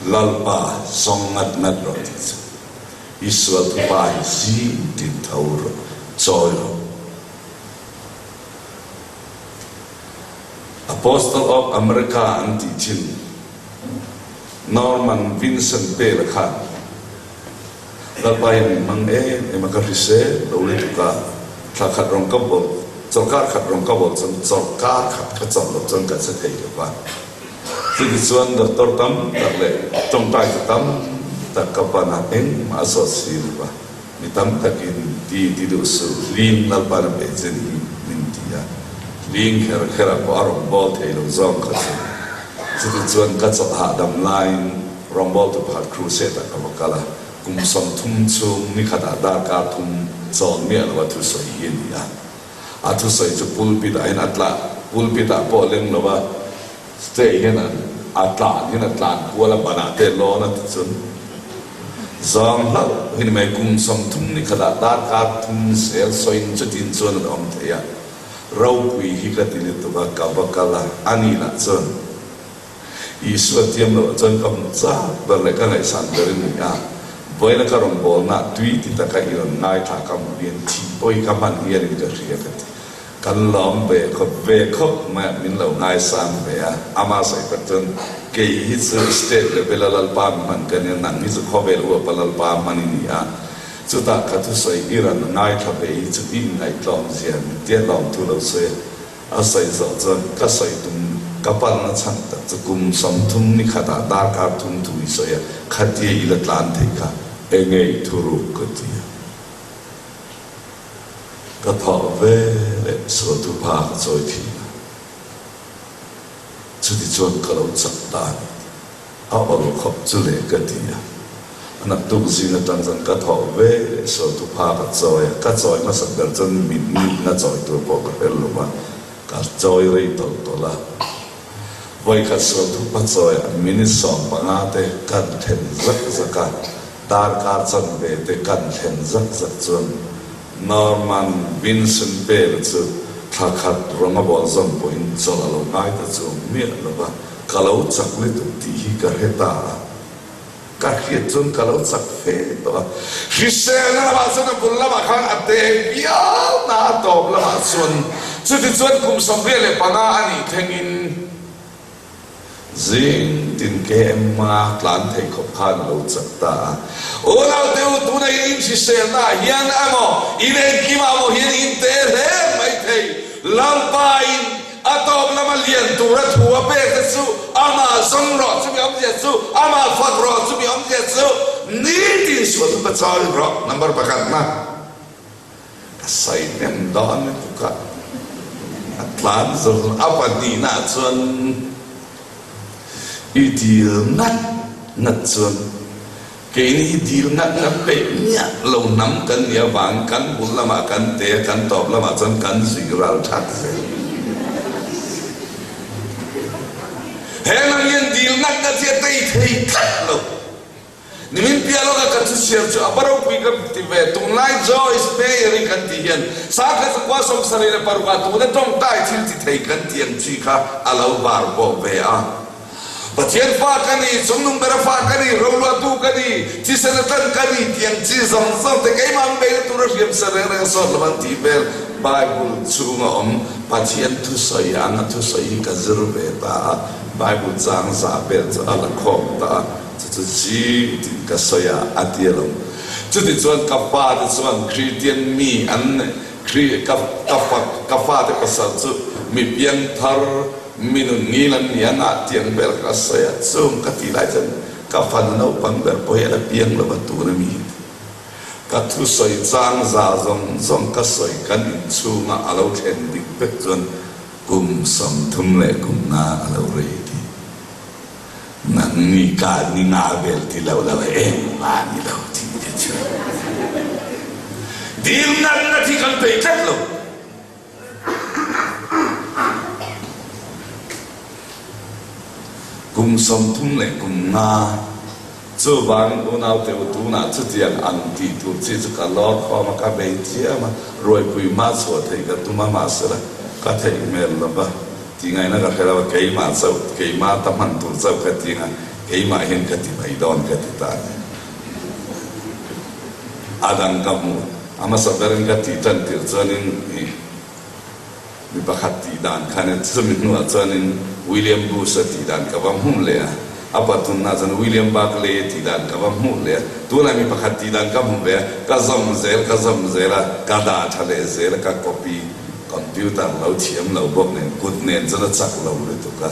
Lalpa zawng ngat ngat rawh tih chu i sual thupa hi zing tin tho rawh, chawi rawh. Apostle of America an tih thin Norman Vincent Peale khan Lalpa hian min hmang em em a, ka hrisel lo lutuk a, thla khat rawng ka bawl, chawlhkar khat rawng ka bawl chuan chawlhkar khat ka chawlh loh chuan ka che thei lo va. Chutichuan doctor tam tak leh tawngtai chu tam tak ka pan a, engmah a sawt si lo va, mi tam takin ti ti duh suh, hling Lalpa na pe che ni min ti a, hling kher kher ah pawh a rawn bawl thei lo zawng kha chu. Chutichuan ka chawlh hahdam laiin Rawngbawltu pakhat crusade ah ka va kal a, kum 30 chhung nikhatah darkar thum chawn miah lo a thusawi hi a ni a. A thusawi chu pulpit ah hian a tla, pulpit ah pawh a leng lo a, stage hian a tlan hian a tlan kual a, ban ah te a lawn a ti chun zawng hlauh hi ni mai. Kum 30 nikhatah darkar thum zel sawiin chutin chuan an awm thei a, ropui hi ka ti lutuk a, ka va kal a, a ni lah chuan. Isua tiam loh chuan ka hmu chak ber leh ka ngaihsan ber i ni a, vawiina ka rawn bawlna tui ti taka i rawn ngaithla ka hmuh hian thih pawh hi ka hman hialin ka hria ka ti. Kan lawm ve khawp ve khawp mai a, min lo ngaisang ve a, ama sawi tak chuan kei hi chu state level a Lalpa mi hman ka nia, nang hi chu khawvel huapa Lalpa hman i ni a, chutah ka thusawi i rawn ngaithla ve hi chu i inngaihtlawm zia min tia lawmthu lo sawi a. A sawi zawh chuan ka sawi tum ka palna chhan tak chu kum 30 ni khatah darkar thum thu i sawi a, khatia i la tlan thei kha enge i thuruk ka ti a. Ka thawh ve leh sual thupha ka chawi thin a, chuti chuan ka lo chak ta a ni. A awl khawp chu le ka ti a. A naktuk zing atang chuan ka thawh ve leh sual thupha ka chawi a. Ka chawi hmasak ber chuan mit mitna chawi tur pawh ka hre lo va, ka chawi rei tawlh tawlh a. Vawikhat sual thupha chawi ah minute 15 te kan thlen zak zak a, darkar chanve te kan thlen zak zak chuan Norman Vincent Peale chu thla khat rawng a bawl zawm pawhin chawlh a lo ngai ta chuang miah lo va. Ka lo chak lutuk tih hi ka hre ta a, ka hriat chuan ka lo chak fe tawh a. Hriselna lamah chuan a bul lamah khan a te viau na a tawp lamah chuan chutichuan kum 25 a nih thlengin. Zing tin KM a tlan thei khawp khan a lo chak ta a. Unaute u, tuna in inhriselna ah hian emaw, in engkimah emaw hian in te hle mai thei. Lalpa in a tawp lama lian tura thu a pek te chu amah zawng rawh, chumi awmzia chu amah fak rawh, chumi awmzia chu nitin sual ka chawi rawh. Number pakhatna. Ka sawi hnem dawn lutuk a, a tlan zawh a pahnihna chuan i dil ngat ngat chuan keini hi dil ngat ngat peih miah lo hnam kan nih avang kan bul lamah kan te a, kan tawp lamah chuan kan zui ral that zel. He hnam hian dil ngat ngat hi a tei thei tlat lo. Nimin piah lawka kan thuchhiar chu a ropui ka ti ve. Tunlai Joyce Meyer i kan tih hian Sakha Zakua 76 ah tuna tawngtai thil ti thei kan tih ang chi kha a lo var bawk ve a. Pathian fa ka ni, chungnung bera fa ka ni, roluahtu ka ni, thisen a tlan ka ni tih ang chi zawng zawng te keimah an beihna tura hriam sa reng reng a sawt lo an tih vel Bible chhunga awm Pathian thusawi anga thusawi hi ka zir ve ta a, Bible chang zah vel chu a la khawm ta a. Chu chu zing tiin ka sawi a, a ti alawm. Chutichuan ka pa te chuan Kristian mi an Kri ka ka fa ka fate pasal chu mi piangthar mi nun ngil an ni a, ngah tiang vel ka sawi a, chung ka tih lai chuan ka fanu naupang ber pawh hi a la piang lo va tun a mi hi. Ka thusawi chang za zawng zawng ka sawi kan inchhunga a lo thlen dik vek chuan kum 30 leh kum nga a lo rei ti. Nang ni ka ni nga vel ti lo lo eng nga ni lo tih te chu dil ngat ngat hi kan peih tlat lo. Kum 35 chuvangin unaute u tunah chutiang ang tih tur chi chu ka lawr khawm a, ka bei chiam a, ruaipui hma chhuah theih ka tum a mahsela ka theih hmel lo va. Ti ngaihna ka hre lo a, keimah chauh, keimah ta hman tur chauh ka ti ang a, keimah hian ka ti mai dawn ka ti ta a ni. A dang ka hmu, a hmasa berin ka tih tan tirh chuanin i mi pakhat tih dan kha nia, chumi hnuah chuanin William Bush-a tih dan ka va hmuh leh a, a pathumnaah chuan William Barclay-a tih dan ka va hmuh leh a, tunah mi pakhat tih dan ka hmu ve a, ka zawm zel, ka zawm zel a, ka dah tha leh zel a, ka copy. Computer lo thiam lo bawk nen kut nen chuan a chak lo lutuk a,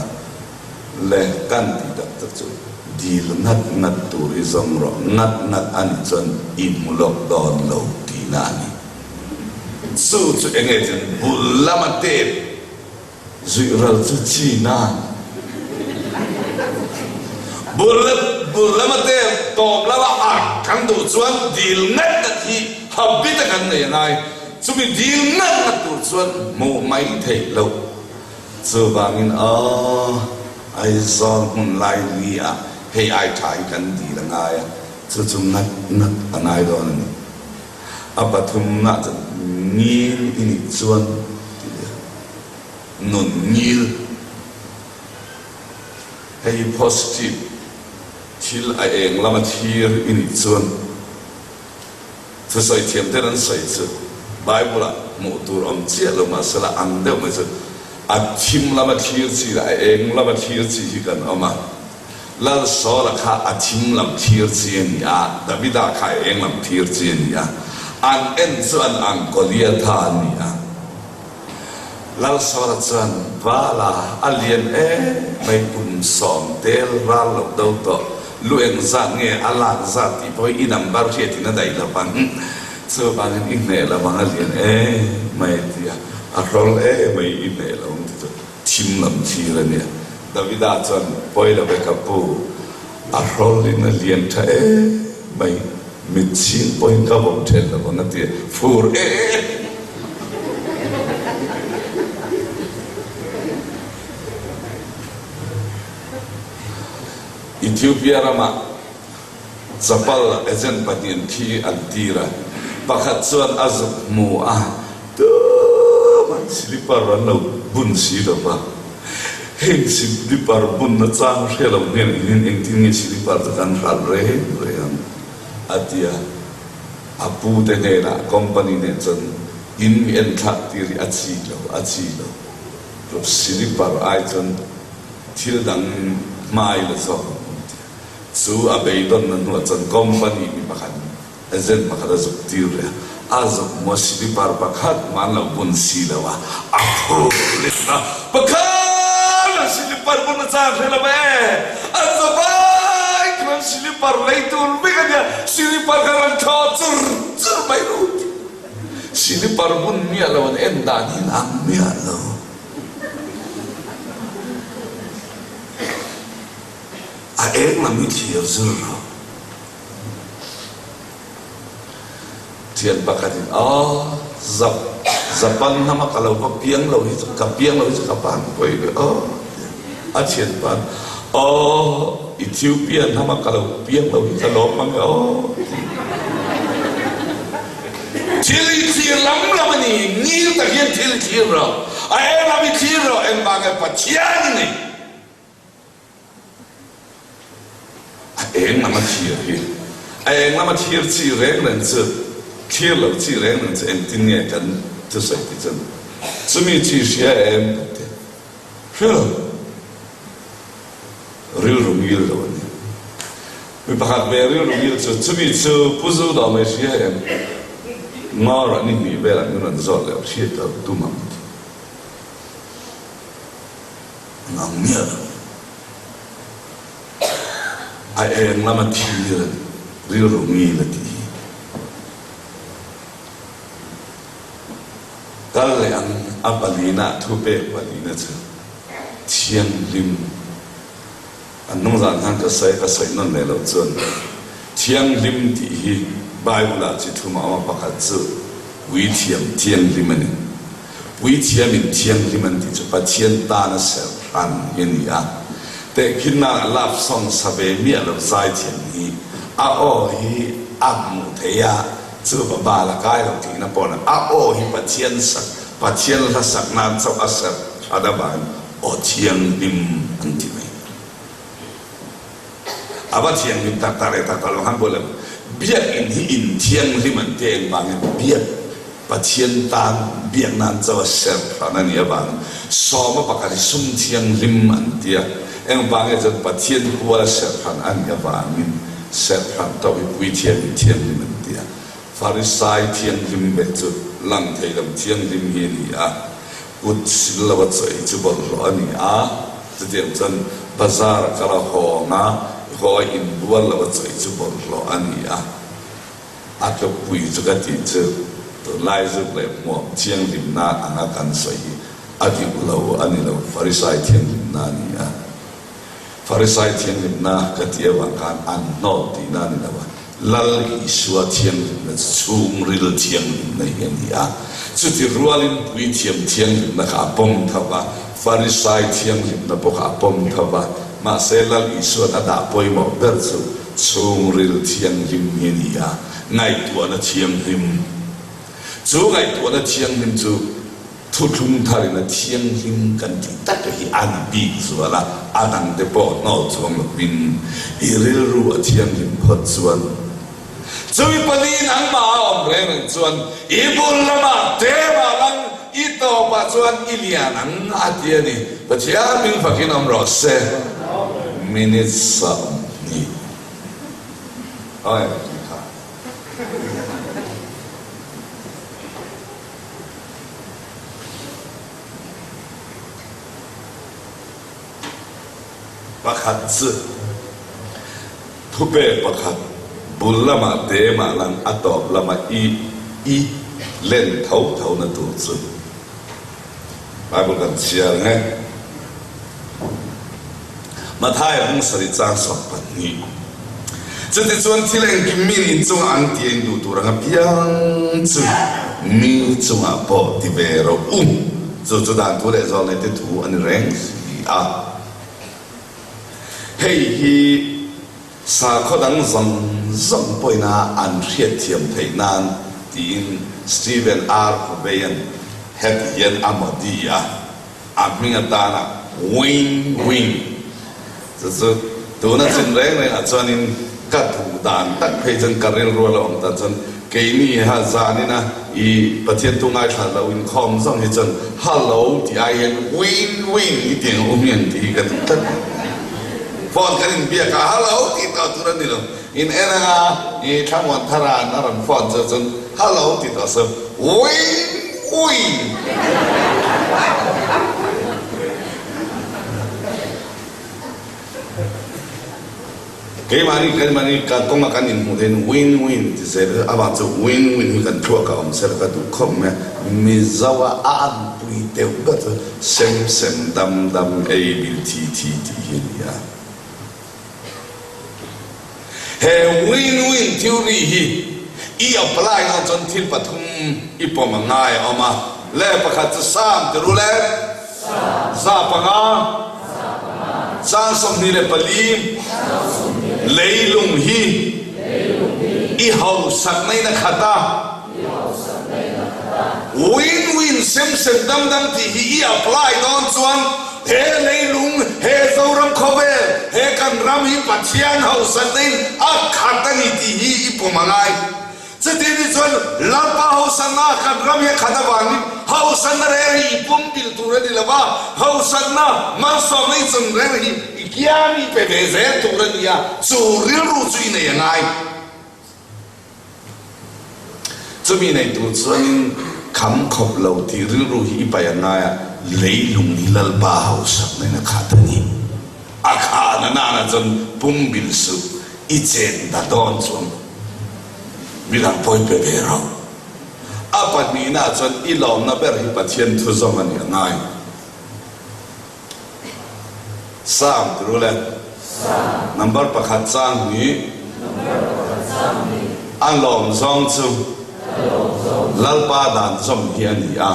le kan tih tak tak chu dil ngat ngat tur hi zawng rawh, ngat ngat a nih chuan i hmu lawk dawn lo tihna a ni. Chu chu eng nge chuan bul lama tep zuih ral chu chi nan bul bul lama tep tawp lama ak kan duh chuan dil ngat ngat hi habit a kan nei a ngai. Chumi dil ngat ngat tur chuan hmuh mai theih loh. Chuvangin aw, Aizawl hmun lai li ah hei ai tha hi kan dil a ngai a, chu chu ngat ngat a ngai dawn a ni. A pathumna chuan ngil i nih chuan tih leh nun ngil. Hei hi positive thil a eng lama thlir i nih chuan. Thusawi thiam ten an sawi chu Bible ah hmuh tur awm chiah lo mahsela ang deuh mai chu a thim lama thlir chi leh a eng lama thlir chi hi kan awm a. Lal Saula kha a thim lam thlir chi a ni a, Davida kha a eng lam thlir chi a ni a. An en chu an ang Goliatha a ni a. Lalsawra chuan, Vala, a lian em mai kum sawm tel ral lo do tawh, lu eng zat nge a lak zat tih pawh hi i number hriatin a daih lo vang, chuvangin i hneh lo vang a lian em mai a ti a, a hrawl em mai i hneh lo ang ti chu thim lam thlir a nia. Davida chuan, Pawi lo ve ka pu, a hrawlin a lian tha em mai. Mit chhing pawhin ka vawm then lo ang a ti a, fur e e. Ethiopia ramah chapal agent pahnihin thi an tir a, pakhat chuan a zuk hmu a, tumah slipper an lo bun si lo va, heng slipper bunna chang hre lo hnenah hian engtin nge slipper chu kan hralh reng reng ang? A ti a, a pu te hnenah company nen chuan in mi en thlak tir hi a chi lo, a chi lo. Slipper ai chuan thil dang. Hma i la zawk ang an ti a. Chu a beidawnna hnuah chuan company mi pakhat agent pakhat a zuk tir leh a, a zuk maw slipper pakhat mah an lo bun si lo a, a phur leh a, Pakhat an slipper bun a chang hre lo e, an zavai khan slipper lei tur vek a nia, slipper kha rawn thaw chur chur mai ru ti. Slipper bun miah lo an en dan hi an ang miah lo. A eng lam hi thlir zir rawh. Thian pakhatin, Aw, Zap, Japan hnama ka lo va piang lo hi chu, ka piang lo hi chu ka pan pawi ve aw, ti a. A thianpa'n, Aw, Ethiopia hnama ka lo piang lo hi ka lawm mang e aw, ti a. Thil i thlir lam lam a ni, ngil tak hian thil i thlir rawh, a eng lam i thlir rawh, engvang nge Pathian i nei? A eng lama thlir hi, a eng lama thlir chi reng reng chu, thlir lo chi reng reng chu engtin nge kan thusawi tih chuan chumi chi hria em kan ti. Hria lo. Rilru ngil lo a ni. Mi pakhat ve rilru ngil chu, chumi chu Pu Zuda mai hria em? Ngawrah ni hnih velah min rawn zawt leh hriat lo tum ang ti. An ang miah lo. A eng lama thil a ni, rilru ngil a tih hi. Kal leh ang a palina thupek palina chu thianghlim An hnungzan khan ka sawi ka sawi nawn leh loh chuan thianghlim tih hi Bible ah chi thum a awm a, pakhat chu puithiam thianghlim a ni. Puithiamin thianghlim an tih chu Pathian tana serh hran hi a ni a. Tehkhinna love song sa ve miah lo zaithiam hi a aw hi a hmuh theih a, chu va bal a kai lo tihna pawh a ni. A aw hi Pathian sak, Pathian hla sak nan chauh a serh hran avangin Aw thianghlim an ti mai. A va thianghlim tak tak leh tak tak lo khan buai lo. Biakinn hi in thianghlim an ti a engvangin biak Pathian tan biak nan chauh a serh hran a nih avangin sawma pakhat hi sum thianghlim an ti a, engvangin chuan Pathian kual a serh hran a nih avangin serh hran tawh hi puithiam in thianghlim an ti a. Farisai thianghlim ve chu lang thei lo thianghlim hi a ni a. Kut sil lo a chawi chu bawlhhlawh a ni a, chutiang chuan bazar a kal a hawng a, haw a inbual lo a chawi chu bawlhhlawh a ni a. A tlukpui chu ka tih chu tunlai zuk leh hmuam thianghlimna anga kan sawi hi a dik lo a ni lo, Farisai thianghlimna a ni a. Farisai thianghlimna ka tih avang khan an hnawt tihna a ni lo a, Lal Isua thianghlimna chu chhungril thianghlimna hi a ni a, chuti rualin puithiam thianghlimna kha a pawm tho va, Farisai thianghlimna pawh kha a pawm tho va, mahse Lal Isua'n a dah pawimawh ber chu chhungril thianghlim hi a ni a, ngaihtuahna thianghlim. Chu ngaihtuahna thianghlim chu. Thuthlung tharin a thianghlim kan tih tak hi a ni bik zual a, a dangte pawh hnawl chuang lovin i rilru a thianghlim phawt chuan chumi paliin anmah a awm reng reng chuan i bul lamah tlem ah lang i tawpah chuan i lian ang a ti a ni. Pathian min fakin awm rawh se. Minute 20. Aw tih kha. Pakhat chu thupe pakhat bul lamah te mah lang a tawp lamah i i len tho tho na tur chu Bible kan chhiar nge. Matthai hung sarih chang 12. Chutichuan thil engkim mi nin chungah an ti a in duh tur ang apiang chu mi chungah pawh ti ve rawh u. Chu chu dan thu leh zawlnei te thu a ni reng si a. Hei hi sakhaw dang zawng zawng pawhin a an hriatthiam theih nan tiin Stephen R. Covey-a'n heti hian a mawdi a. A hming atana Wing Wing chu chu tuna chin reng rengah chuanin ka duh dan tak phei chuan ka rilru a lo awm tan chuan keini ha zanina i Pathian tu ngaithla lo inkhawm zawng hi chuan Hallo tih ai hian Wing Wing i ti ang u hmiang tih hi ka duh tlat. Phone kan inbiak a, Hello tih tawh tur a ni lo. In en anga i Thlamuan Thara'n a rawn phone chu chuan Hello tih tawh suh. Win win! Keimahni keimahni ka kawnga kan inhmuh theih in win win ti zel avang chu win win hi kan thluak a awm sela ka duh khawp mai a, Mizo a a anpui deuh ber chu sem sem dam dam ei bil thi thi tih hi a ni a. He win win theory hi i apply dawn chuan thil pathum i pawm a ngai a awm a, le pakhat chu sam ti ru le. 5. 24 Leilung hi i hausak na in a khat a. Win-win sem sem dam dam tih hi i apply dawn chuan he leilung, he Zoram khawvel, he kan ram hi Pathian hausak na in a khat a ni tih hi i pawm a ngai. Chuti ni chuan Lalpa hausanna kan ram hi a khat avangin hausanna reng hi i pum bil tur a ni lo va, hausanna malsawmna i chun reng hi i kiang i pe ve zel tur a ni a, chu rilru chu i nei a ngai. Chumi nei tur chuanin kham khawp lo tih rilru hi i paih a ngai a, leilung hi Lalpa hausakna in a khat a ni. A khahna nana chuan pum bil suh i chen ta dawn chuan midang pawi pe ve rawh. A pahnihna chuan i lawmna ber hi Pathian thu zawm a ni a ngai. Psalm ti ru le. Number pakhat chang hnih. A lawm zawng chu Lalpa dan zawm hi a ni a.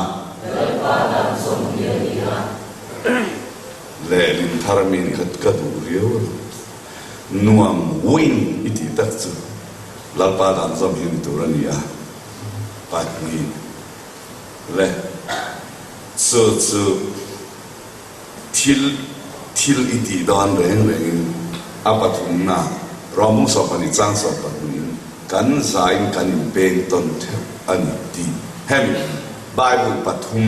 Lehlin thar mi nih kha ka duh riau a lo. Nuam win i tih tak chu Lalpa dan zawm hi ni tur a ni a, 2 le chu chu thil thil i tih dawn reng rengin a pathumna Rawmung 12 chang 12 in kan zain kan inpeng tawn theuh a ni tih hemi Bible pathum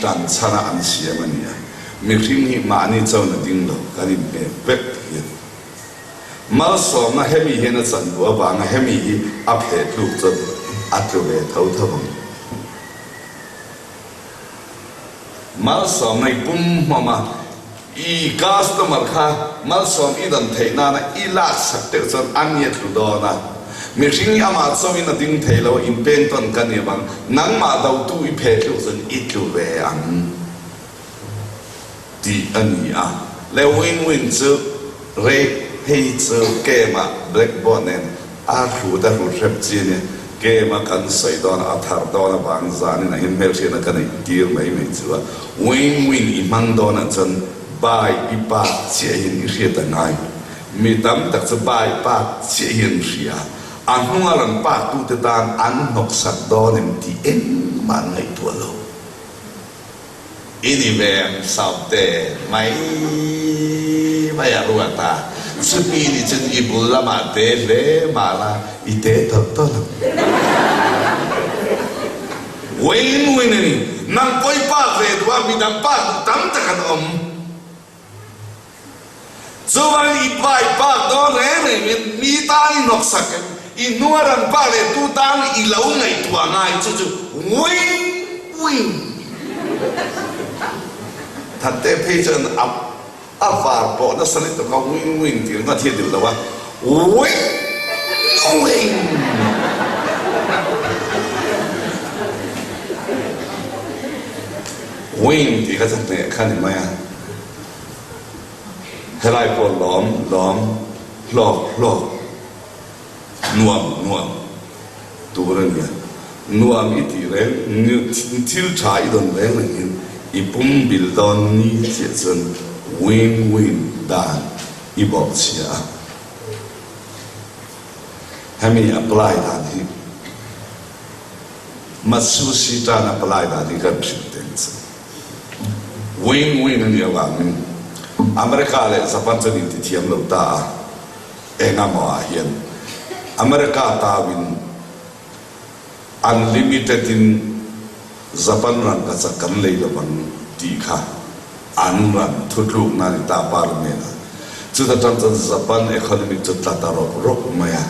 tan chhana an siam a ni a. Mihring hi mahni chawn a ding lo, kan inhnek vek hian. Malsawmna hemi hian a chan duh avanga hemi hi a pheh tluk chuan a tlu ve tho tho ang. Malsawmna i pum hmawm a, i customer kha malsawm i dan theih nana i laksak deuh chuan a ni a tlu dawn a. Mihring hi amah chawin a ding thei lo a, inpeng tawn ka ni avang nangmah dotu i pheh tluk chuan i tlu ve ang. Tih a ni a. Le win win chu rei hei chu game ah blackboard nen a hrut a hrut hrep chi a nia. Game a kan sawi dawn a, a thar dawn avang zanin ah hian hmelhriatna ka neih tir mai mai chu a. Win win i hmang dawn ah chuan bai i pak chiah hian i hriat a ngai. Mi tam tak chu bai pak chiah hi an hria. A hnunga rawn pak tute tan an hnawksak dawn em tih engmah an ngaihtuah lo. I ni ve ang Saute mai mai a ruat a, chumi ni chuan i bul lamah te hle mah la i te tawlh tawlh ang. Win win a ni, nang pawi pak ve duh a midang pak duh tam tak an awm. Chuan i pai pak dawn reng rengin mi tan i hnawksak em? I hnunga ran pak leh tu tan i lo ngaihtuah ngai chu chu win win Thatte phei chuan a a var pawh nasa lutuk a win win tih ringawt hi a duh lo a win win. Win tih kha chu hneh kha ni mai a. Helai pawh lawm lawm, hlawk hlawk, nuam nuam tur a nia. Nuam i tih reng, thil tha i dawn reng reng in i pum bil dawn ni chiah chuan win win dan i bawh chhia a. Hemi apply dan hi Matsushita-an apply dan hi kan hrilh teng chu. Win win a nih avangin America leh Japan chuan inti thiam lo ta a, engamaw ah hian America tauin unlimited in Japan rangkachak kan lei lovang tih kha an ran thutlukna a ni ta parliament ah. Chuta tang chuan Japan economic chu tla ta rawk rawk mai a.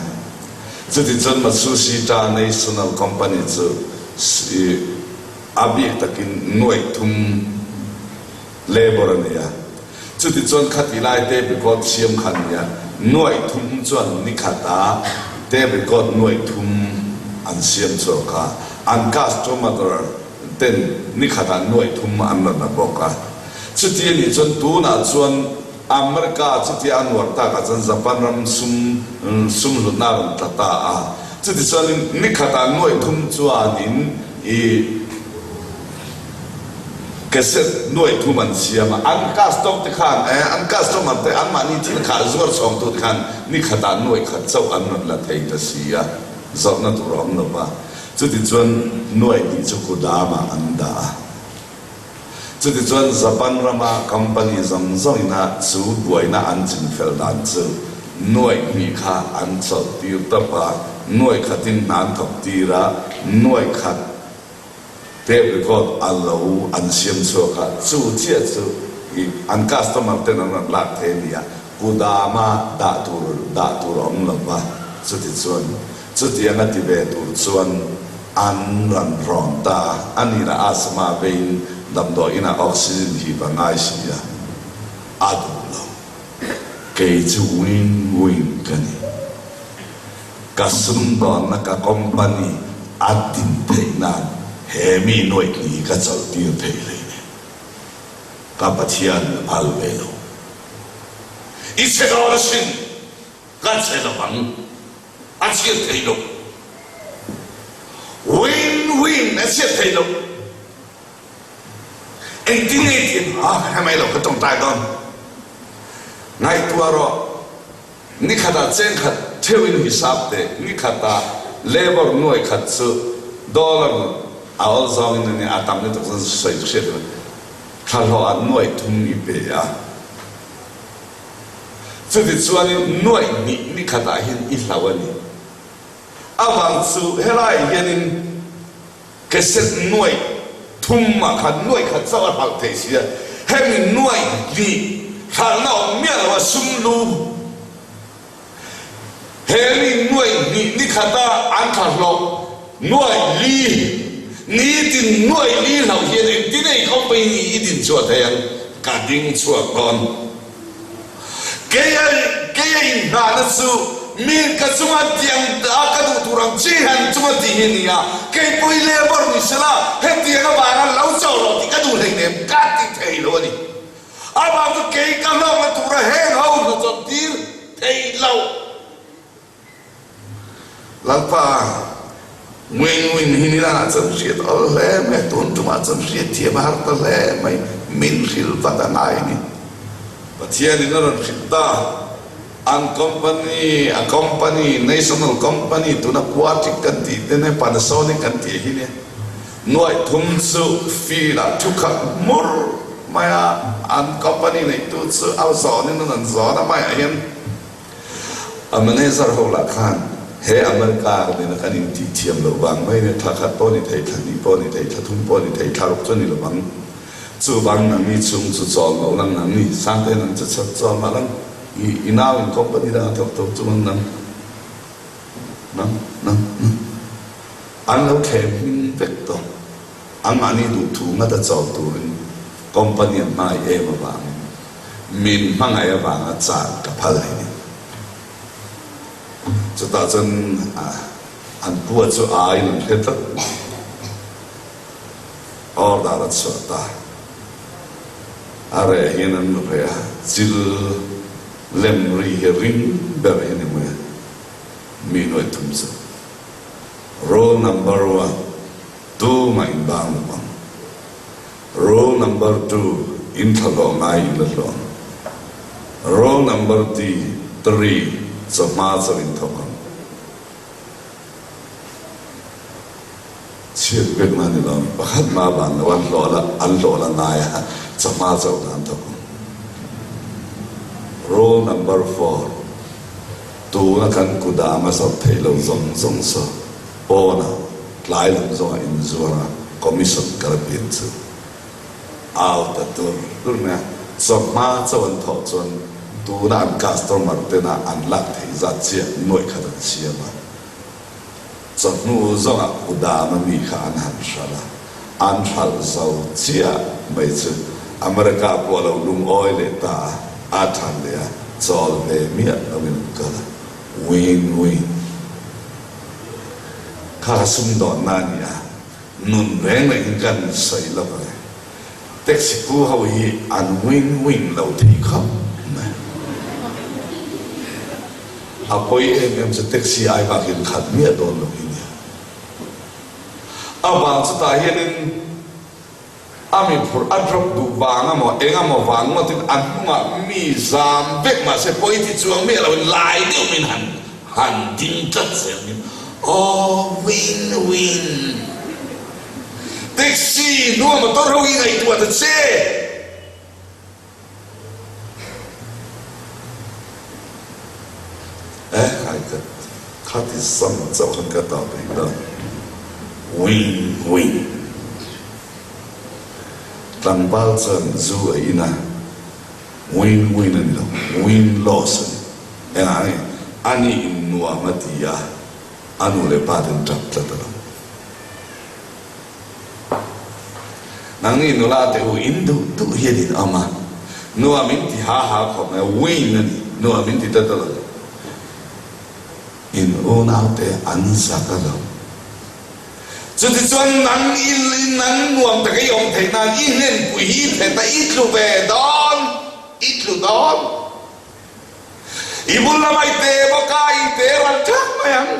Chutichuan Matsushita National Company chu a bik takin nuaih thum labour a nei a. Chutichuan khati lai tape record siam kha a ni a, nuaih thum chuan ni khata tape record nuaih thum an siam chhuak a, an customer ten ni khatah nuaih thum an rawn la bawk a. Chuti a nih chuan tunah chuan America chutia a nuar takah chuan Japan ram sum sum hlutna a rawn tla ta a. Chuti chuanin ni khatah nuaih thum chuanin i cassette nuaih thum an siam a. An custom te khan eh an customer te anmahni thil kha zuar chhawngtu te khan ni khatah nuaih khat chauh an rawn la thei ta si a, zawrhna tur a awm lo va. Chuti chuan nuaih hnih chu kudamah an dah a. Chutichuan Japan rama company zawng zawngina chu buaina an chinfel dan chu nuaih hnih kha an chawlh tir tawp a, nuaih khatin hna an thawk tir a, nuaih khat tape record a lo an siam chhuak a, chu chiah chu i an customer ten an rawn lak thei a ni a, kudama dah tur dah tur a awm lo va, chutichuan chutianga ti ve tur chuan An ran rawn ta a, a nihna asthma veiin damdawi inah oxygen hip a ngai si a, a duh lo. Kei chu win win ka ni. Ka sumdawnna ka company a din theih nan he mi nuaih ni ka chawlh tir thei hlei nen. Ka Pathian a phal ve lo. I chhe dawn asin, ka chhe lovang. A chhiat theih loh. Win win a chhiat theih loh. Engtin nge tih a hre mai lo ka tawngtai dawn. Ngaihtuah rawh. Nikhatah chengkhat theuhin hisap teh. Nikhatah labour nuai khat chu dollar a awl zawngin a nia a tam lutuk chuan sawi hriat loh. Thlahlawh ah nuai thum i pe a. Chutichuanin nuaih hnih ni khatah hian i hlau a ni. Avang chu helaiah hianin cassette nuaih thumah khan nuaih khat chauh a hralh thei si a, hemi nuaih hnih hralhna awm miah lo a sum lu. He mi nuaih hnih ni khata an thla hlawh nuaih li, nitin nuaih li hlauh hian engtin ei company i din chhuah thei ang? Ka ding chhuak dawn. Keia keia inhnahna chu mi ka chunga tiang a ka duh tur ang chi han chunga tih hi a ni a, kei pawh i labour ni sela hetiang avanga lo chauh rawh tih ka duh hleinem ka ti thei lo a ni. Amah chu kei ka hlawkna tura heng ho hnawchawt tir thei lo. Lalpa, Ngui ngui ni ni lah chuan hriat awl hle mai, tun tumah chuan hriat thiam a har ta hle mai, min hrilh vat a ngai a ni. Pathianin a rawn hrilh ta, an company, a company, national company, tuna Quatic kan tih te nen Panasonic kan tih hi nia. Nuaih thum chu field ah thu khat hmur mai a, an company neihtu chu a zawnin an rawn zawn a, maiah hian a manager ho lah khan he America nena kan intih thiam loh vang mai nia, thla khat pawh ni thei, thla hnih pawh ni thei, thla thum pawh ni thei, thla ruk chu a ni lo vang. Chuvang nangni chhung chu chawl mah ulang nangni Sangte nang chu chawl mah lang, i nau in company dangah thawk tho chu ang nang, nang, nang, nang. An lo thlem hming vek tawh. Anmahni duhthu ngata chawl turin company an hmangaih em avangin min hmangaih avanga chan ka phal hi ni. Chutah chuan an pua chu aiin an hre tlat mai. Order a chhuah ta. A reh hian an reh a, chil lem ri hi ring ber hi ni mai a, mi nuaih thum chu. Rule number one, Tumah in bang lo ang. Rule number two, In thla hlawh ngai in la hlawh ang. Rule number three, Chawhma chauh in thawk ang. Chhiat pek na ni lo, pakhat hma van lo an hlawh la, an hlawh la ngai a, chawhma chauh na an thawk ang. Rule number four, Tuna kan kut ah a zawrh theih lo zawng zawng saw pawnah tlai lam zawngah inzuar a commission ka la pian chu au ta tur tur mai a, chawhma chauh an thawh chuan Tuna an customer tena an lak theih zat chiah nuaih khat an siam a. Chawhnu zawngah kudam a mi kha an han hralh a, an hralh zo chiah mai chu America pawh a lo lungawi leh ta a, a than leh a, chawl ve miah loin an kal a, win win. Kha kha sumdawnna a ni a, nun reng rengin kan sawi lawk ang e. Taxi pu ho hi an win win lo thei khawp mai. A pawi em em chu taxi ai bakin khat miah dawn lo hi nia. A vang chutah hianin a mi phurh a drop duh vang emaw eng emaw vang ngawtin a hnungah mi zam vek mahse pawi ti chuang miah loin lai deuh min han han ding tlat zel min aw win win. Taxi hnua motor ho hi ngaihtuah ta che. Eh khai ka kha ti sam chauh khan ka tah peih ta. Wing wing. Tlangval chuan zu a in a, win win a ni lo, win loss a ni. Engah nge? Ani in nuam a ti a, a nu leh pa ten tap tlat a lo. Nangni nula te u in duh duh hian in awm a, nuam in ti ha ha khawp mai a, win a ni, nuam in ti ta ta lo. In unau te an zak a lo. Chutichuan nang i nang nuam taka i awm theih nan i hlenpui hi i phet a, i tlu ve dawn, i tlu dawn. I bul lamah i te bawk a, i te ral thak mai ang.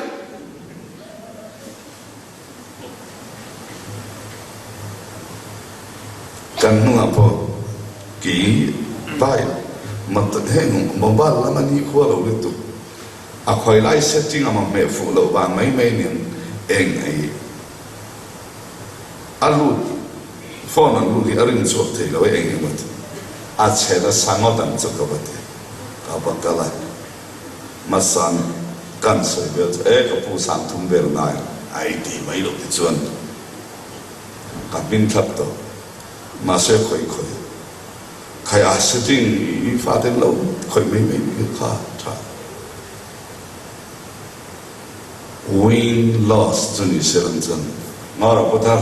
Kan hnungah pawh kei pai mat heng mobile lama nikhua lo lutuk a khawi lai setting a hmeh fuh loh vang mai mai nen eng ei a lut phone an lut hi a ring chhuak thei lo e eng emaw ti a chhe nasa ngawt ang chu ka va ti ka va kal a. Hmasan kan sawi vel chu e ka pu sang thum vel ngai a ei tih mai loh te chuan ka hming thlap tawh. Mahse khawi khawi khai a setting i fate lo khawih mai mai bik kha tha. Win loss chu ni se lang chuan Ngawra Putar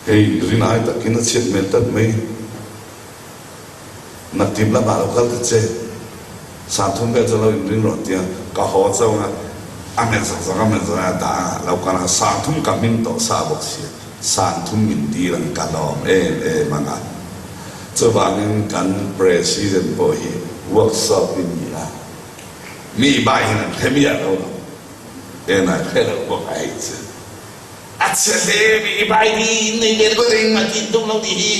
hei rin ai takin a chhiat hmel tlat mai. Naktip lamah lo kal ta che, Sangthum vel chu lo inring rawh tia ka haw chauh a, a hmel zak zak a hmel zak a dah a, lo kal a, Sangthum ka hming tawh sa bawk sia, Sangthum min dil ang ka lawm em em ang a. Chuvangin kan President pawh hi workshop i ni a, mi bai hian an hre miah lo lo, enah hre lo bawk a hei chu. A chhe hle mi i bai hi in nei ve ringawt eng mah tih tum lo tih hi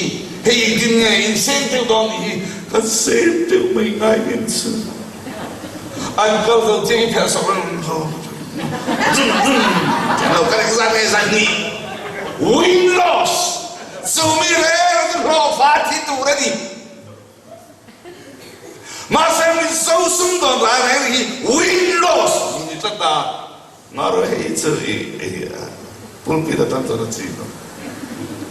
hei engtin nge in seng deuh dawn tih hi kan seng deuh mai ngai nen chu an kal zo chiang i phelh sak reng zo lo kan exam nge zan ni win loss chu mi reng chu hlawhfa thi tur a ni mahse mizo sumdawn lai reng hi win loss ni tlat a. Ngarawh hei chu i pulpit atan chuan a chi lo.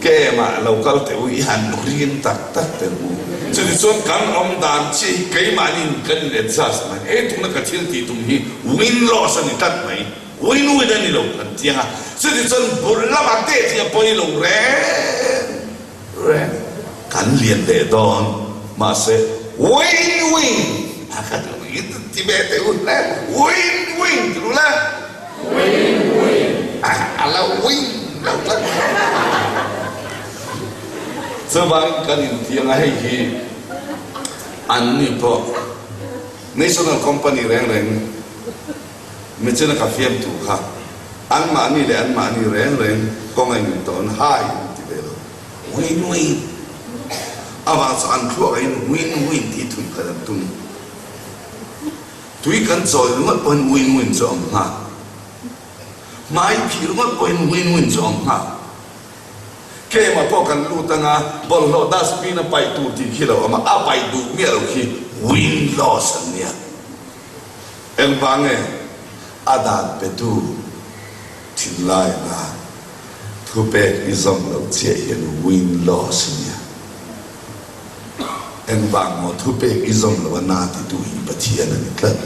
Kemah lo kal teh u, i han rin tak tak teh u. Chutichuan kan awm dan chiah hi keimahni kan in adjust mai. Hei tuna ka thil tih tum hi win loss a ni tlat mai. Win win a ni lo kan ti ang a. Chutichuan bul lamah teh tih a pawi lo reng reng. Kan lian leh dawn. Mahse win win a ka duh i ti ve teh u hle. Win win ti ru le. Win win a lo win lo tlat. Chuvangin kan intiang a hei hi an ni pawh national company reng reng michina ka fiamtu kha anmahni leh anmahni reng reng kawng a intawn hai an ti ve lo. Win win avang chu an thluak ah hian win win tih thui khat an tum. Tui kan chawi ringawt pawhin win win chu a awm nghal. Hmai phih ringawt pawhin win win chu a awm nghal. Keimah pawh kan lut anga bawlhhlawh dustbin a paih tur tih khi lo awm a, a paih duh miah lo khi win loss an nia. Engvang nge a dan petu thinlai anga Thupek i zawm loh chiah hian win loss a nia. Engvang maw thupek i zawm lo a na titu hi Pathian a ni tlat.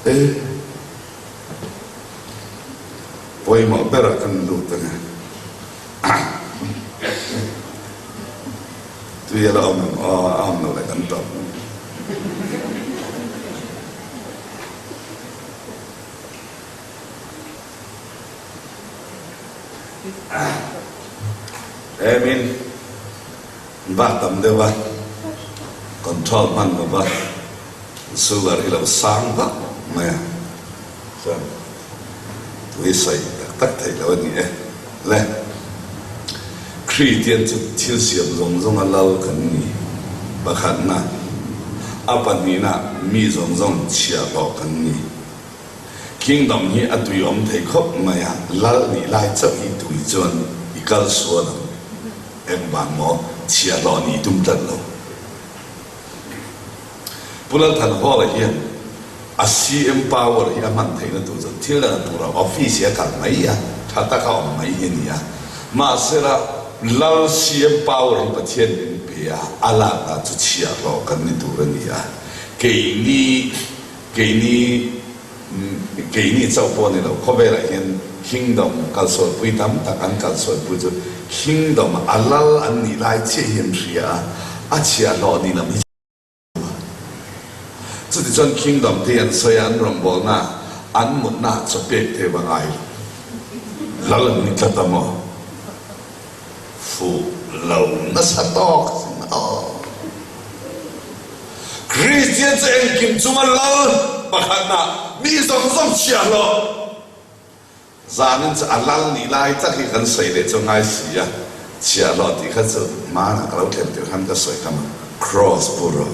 E. Pawimawh berah kan lut ang e. Tui a la awm em? Aw, a awm lo leh kan tawp. Emin bak tam deuh a, control hman lo va, sugar hi lo sang vak mai a, chuan tui sawi tak tak theih loh a ni e. Le, Kristian chu thil siam zawng zawnga lal kan ni. Pakhatna, a pahnihna mi zawng zawng chhiahhlawh kan ni. Kingdom hi a tui awm thei khawp mai a, lal nih lai chauh hi tui chuan i kal sual ang. Engvang maw chhiahhlawh nih tum tlat lo. Pu Lalthanhawla hian a CM power hi a hman theihna tur chuan thil dang a tur a, office hi a kal mai a, tha taka awm mai hi a ni a. Mahsela Lal CM power hi Pathian min pe a, a lakna chu chhiahhlawh kan ni tur a ni a. Keini, keini, keini chauh pawh a ni lo, khawvelah hian kingdom kalsualpui tam tak an kalsualpui chu kingdom a lal an nih lai chiah hi an hria a, a chhiahhlawh ni lam hi Chutichuan Kingdom te hi an sawi a, an rawngbawlna, an mutna chaw pek te va ngai lo. Lal an ni tlat a maw? Fuh lo nasa tawk sin aw. Kristian chu engkim chunga lal pakhatna mi zawng zawng chhiahhlawh. Zanin chu a lal nih lai tak hi kan sawi leh chu ngai si a, chhiahhlawh tih kha chu hmanah ka lo thlen tirh khan ka sawi kha maw, Cross pu rawh.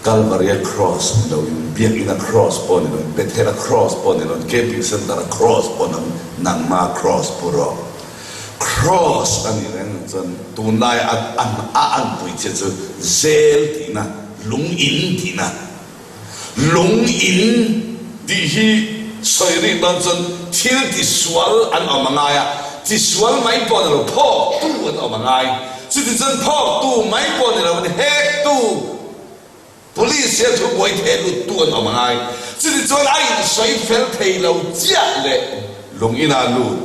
Kalvaria Cross ni loin, Biakina Cross pawh ni loin, Bethela Cross pawh ni loin, Camping Centre-a Cross pawh ni loin, nangma Cross pu rawh. Cross a nih reng chuan tunlai a a anpui che chu zel tihna, lung in tihna. Lung in tih hi sawi rih dawn chuan thil tisual an awm a ngai a, tisual mai pawh ni lo, phawktu an awm a ngai. Chutichuan phawktu mai pawh ni lo in hektu, police hian thubuai theh luttu an awm a ngai. Chutichuan a insawi fel thei lo chiah leh lung inah lut.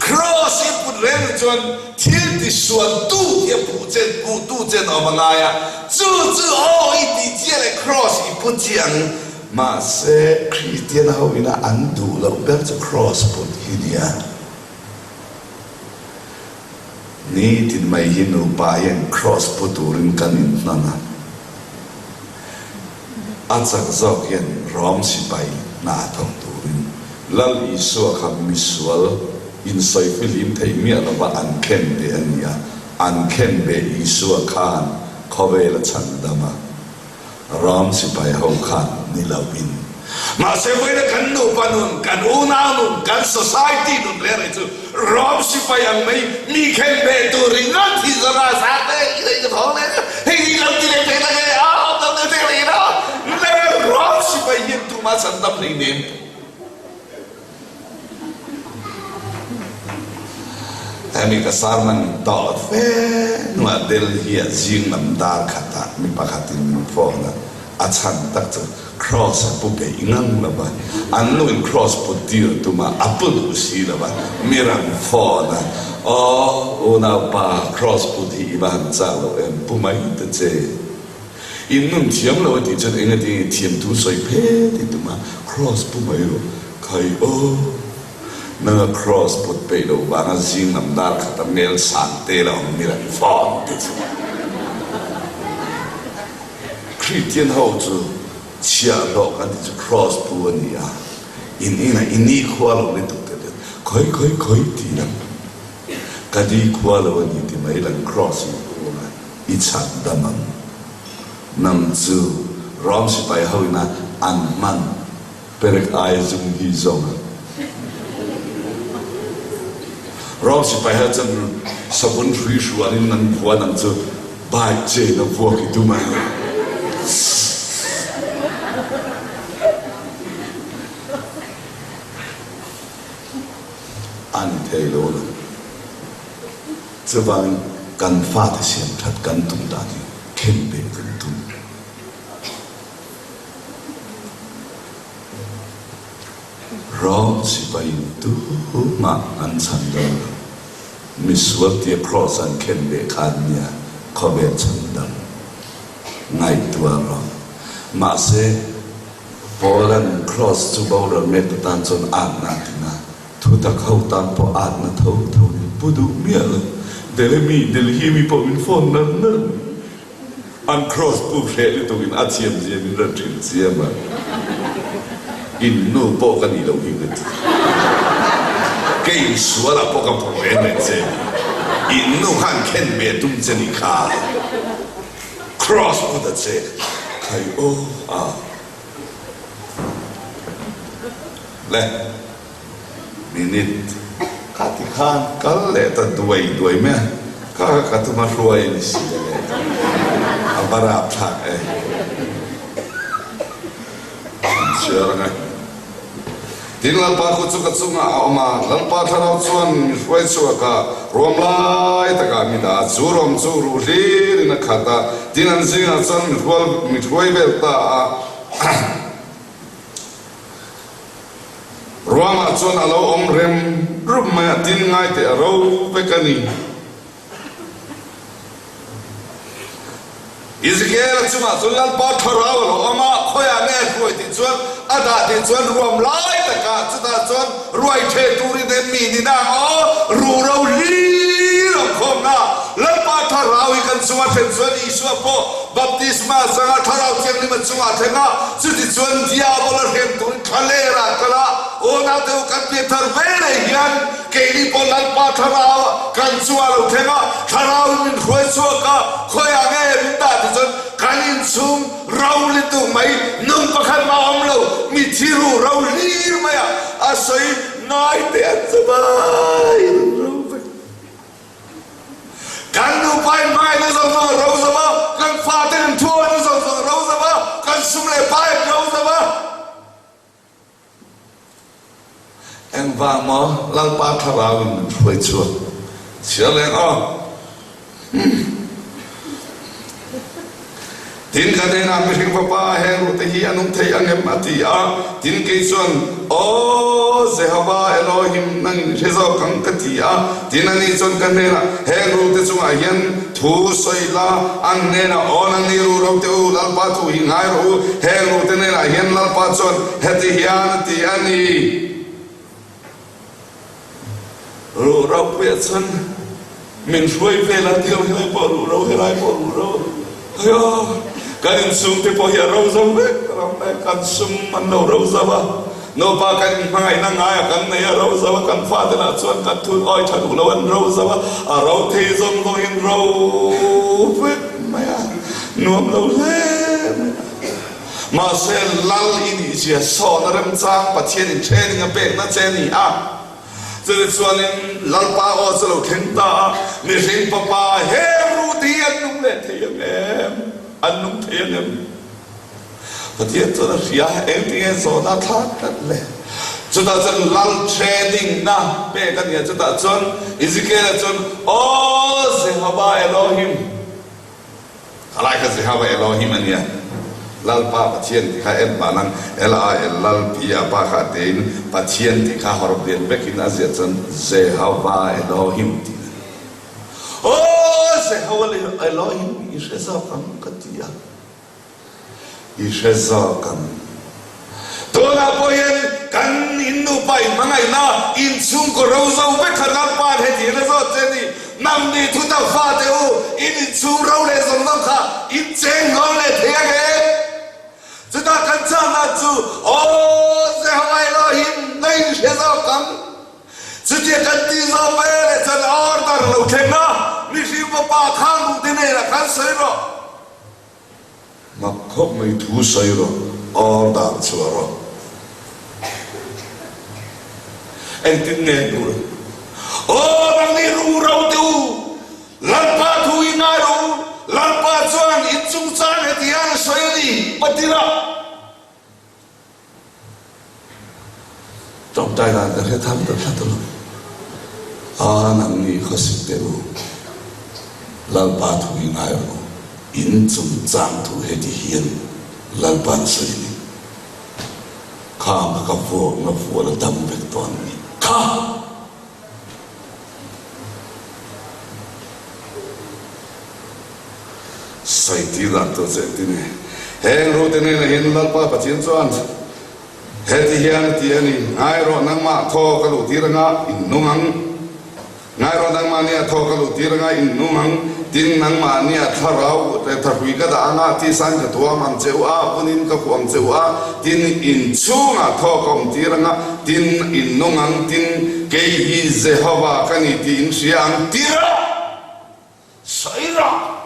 Kraws i put reng chuan thil tisualtu hi a puh chen, puhtu chen a awm a ngai a, chu chu aw i tih chiah leh kraws i put chiah ang. Mahse, Kristian ho ina an duh loh ber chu kraws put hi nia. Nitin mai hi nupa hian kraws pu turin kan inhman a, a chak zawk hian Rom sipai hna thawk turin Lal Isua kha misual insawifilim thei miah lova an khen ve a ni a, an khen ve Isua khan khawvel a chhan dam a, Ram sipai ho khan ni lo in. Mahse vawiina kan nupa nun, kan unau nun, kan society nun reng reng chu Ram sipai ang mai mi khen ve tur ringawt hi zawng a sa te i lei ka thawng leh hei hi lo ti leh pek ang e, a awm lo leh pek leh ina le Ram sipai hian tumah chhan dam hleinem. Hemi ka sermon tawh fe hnuah Delhi-ah zing lam dar khatah mi pakhatin min phone a, a chhan tak chu Cross a pu peih ngang lo va, an nuin Cross put tir a tum a, a pu duh si lo va, mi rawn phone a, Aw unaupa, Cross put hi i va han chak lo em, pu mai ta che. In nun thiam lo a tih chuan eng ati nge thiam thu sawi phet i tum a, Cross pu mai rawh, khai aw. Nanga Cross put peih lo vanga zing lam dar khat a mel sang te la awm mi rawn phone te chu. Kristian ho chu chhiahhlawh kan tih chu Cross pu a ni a, in inah i nikhua lo lutuk te chuan khawi khawi khawi tih lang ka nikhua lo a ni ti mai lang Cross in pu anga. I chhan dam ang. Nang chu Rom sipai ho ina an hman perek ai zum hi zawng ang. Rom sipai ho chuan savun hrui hruan in an vua nang chu bike chain a vuak i tum ang. Chuvangin kan fate siam that kan tum dan hi khen beh kan tum. Rom sipaiin tumah an chhan dawn lo. Misual tia kraws an khen beh khan nia khawvel chhan dang ngaihtuah rawh. Mahse, Paula'n kraws chu boral mek atan chuan atna a ti na. Thutak ho tan pawh atna tho tho ni pu duh miah lo. Delhi mi, Delhi mi pawh min phone nalh nalh mai. An cross pu hreh lutuk in a thiam zia min rawn hrilh chiam a, in nu pawh ka nih loh hi ka ti. Kei sual ah pawh ka phu ve mai che, in nu khan khen ve tum che nih kha, cross pu ta che, khai aw a le. Minute kha ti khan kal leh ta duai duai mai a, kha kha ka thuma hruai a ni si a le, a va rap thlak e. An chhiar ang e. Tin, Lalpa kut chu ka chungah a awm a, Lalpa thlarau chuan mi hruai chhuak a, ruam lai takah mi dah a, chu ruam chu ruh hlirin a khat a, tin an zingah chuan mi hrual mi hruai vel ta a. Ruangah chuan a lo awm rem rup mai a, tin ngai teh a ro vek a ni. Ezekiel-a chungah chuan Lalpa thlarau a lo awm a, khawiah nge a hruai tih chuan a dah tih chuan ruam lai takah chutah chuan ruai theh turin em mi ni na ang aw, ruh ro hlir awm khawmna Lalpa thlarau hi kan chunga thlen chuan Isua pawh Baptisma changa Thlarau Thianghlim a chungah thleng a, chutichuan Diabola hrem turin thlaler ah kal a, aw naute u kan pian thar ve leh hian keini pawh Lalpa Thlarau kan chungah lo thleng a, Thlarau in min hruai chhuak a, khawiah nge min dah ti chuan kan inchhung ro lutuk mai nung pakhat mah awm lo, mithi ru ro hlir mai a, a sawi ngai teh an chawbai ro vek. Kan nupa in hmangaihna zawng zawng a ro zo a, kan fate in thuawihna zawng zawng a ro zo a, kan sum leh pa in ro zo a. Engvang maw Lalpa thlarau in min hruai chhuak chhiar leng aw. Tin, ka hnenah mihring fapa heng rute hi a nung thei ang em? a ti a. Tin, kei chuan, Aw, Jehova Elohim, nangin i hre zawk ang, ka ti a. Tin, ani chuan ka hnenah, Heng rute chungah hian thu sawi la, an hnenah, Aw, nangni ru ro teh u, Lalpa thu hi ngai rawh u, heng rute hnenah hian Lalpa chuan heti hian a ti a ni. Ruh ropuia chuan min hruai vel a tilo helai pawh ruh ro helai pawh ruh ro aw kan inchhung te pawh hi a ro zo vek ram e kan sum an lo ro zo a nupa kan inhmangaihna ngaia kan nei a ro zo a kan fate lah chuan kan thun awi tha duh lo an ro zo a a ro thei zawng zawng in ro vek mai a nuam lo hle mai a. Mahse, Lal i nih zia sawna remchang Pathian in training a pekna che a ni a. Chutichuanin Lalpa aw chu lo thleng ta a, mihring fapa he rut hi an nung leh thei ang em? An nung thei ang em? Pathian chuan a hria, engtinge zawhna a thlak tlat le? Chutah chuan Lal training na pek a ni a, chutah chuan Ezekiel-a chuan, Aw Jehovah Elohim! Khalai kha Jehovah Elohim a nia, Lalpa Pathian tih kha en pah nan L-A-L Lal pi a pa kha tein Pathian tih kha hawrawp lian vekin a ziah chuan Jehovah Elohim tih a ni. Aw Jehovah Elohim i hre zawk ang ka ti a. I hre zawk ang. Tunah pawh hian kan in nupa in hmangaihna inchhungkaw ro zo vek kha Lalpa'n heti hian a zawt che a ni, Nangni thutak fate u, in inchhung ro leh zawng zawng kha in cheng hnawng leh thei ang em? Chutah kan chahna chu, Aw Jehovah Elohim, na in hre zawk ang. Chutia kan tih zawk ve leh chuan order lo thleng a, mihring fapa khang duhte hnenah khan sawi rawh. Mak khawp mai thu sawi rawh, order chhuah rawh. Engtin nge duh lo? Aw nangni ru ro te u, Lalpa thu i ngai rawh u, Lalpa chuan in chungchang heti hian a sawi a ni, Patira. Tawngtai dan ka hre thar ta tlat lo. A nangni khawsik teh u. Lalpa thu hi ngai rawh u, in chungchang thu heti hian Lalpa'n sawi a ni. Khang kha ka vuakna vual a dam vek tawh an ni kha. Sawi tir dan tur che engtin nge? Heng rute hnenah hian Lalpa Pathian chuan heti hian a ti a ni, Ngai rawh nangmah thaw ka luh tir anga in nung ang. Ngai rawh nangmahnia thaw ka luh tir anga in nung ang. Tin, nangmahnia thlarau leh thahrui ka dah anga tisain ka tuam ang che u a, vunin ka khuh ang che u a. Tin, in chhungah thaw ka awm tir anga, tin, in nung ang. Tin, kei hi Jehova ka ni tih in hria ang. Ti rawh! Sawi rawh!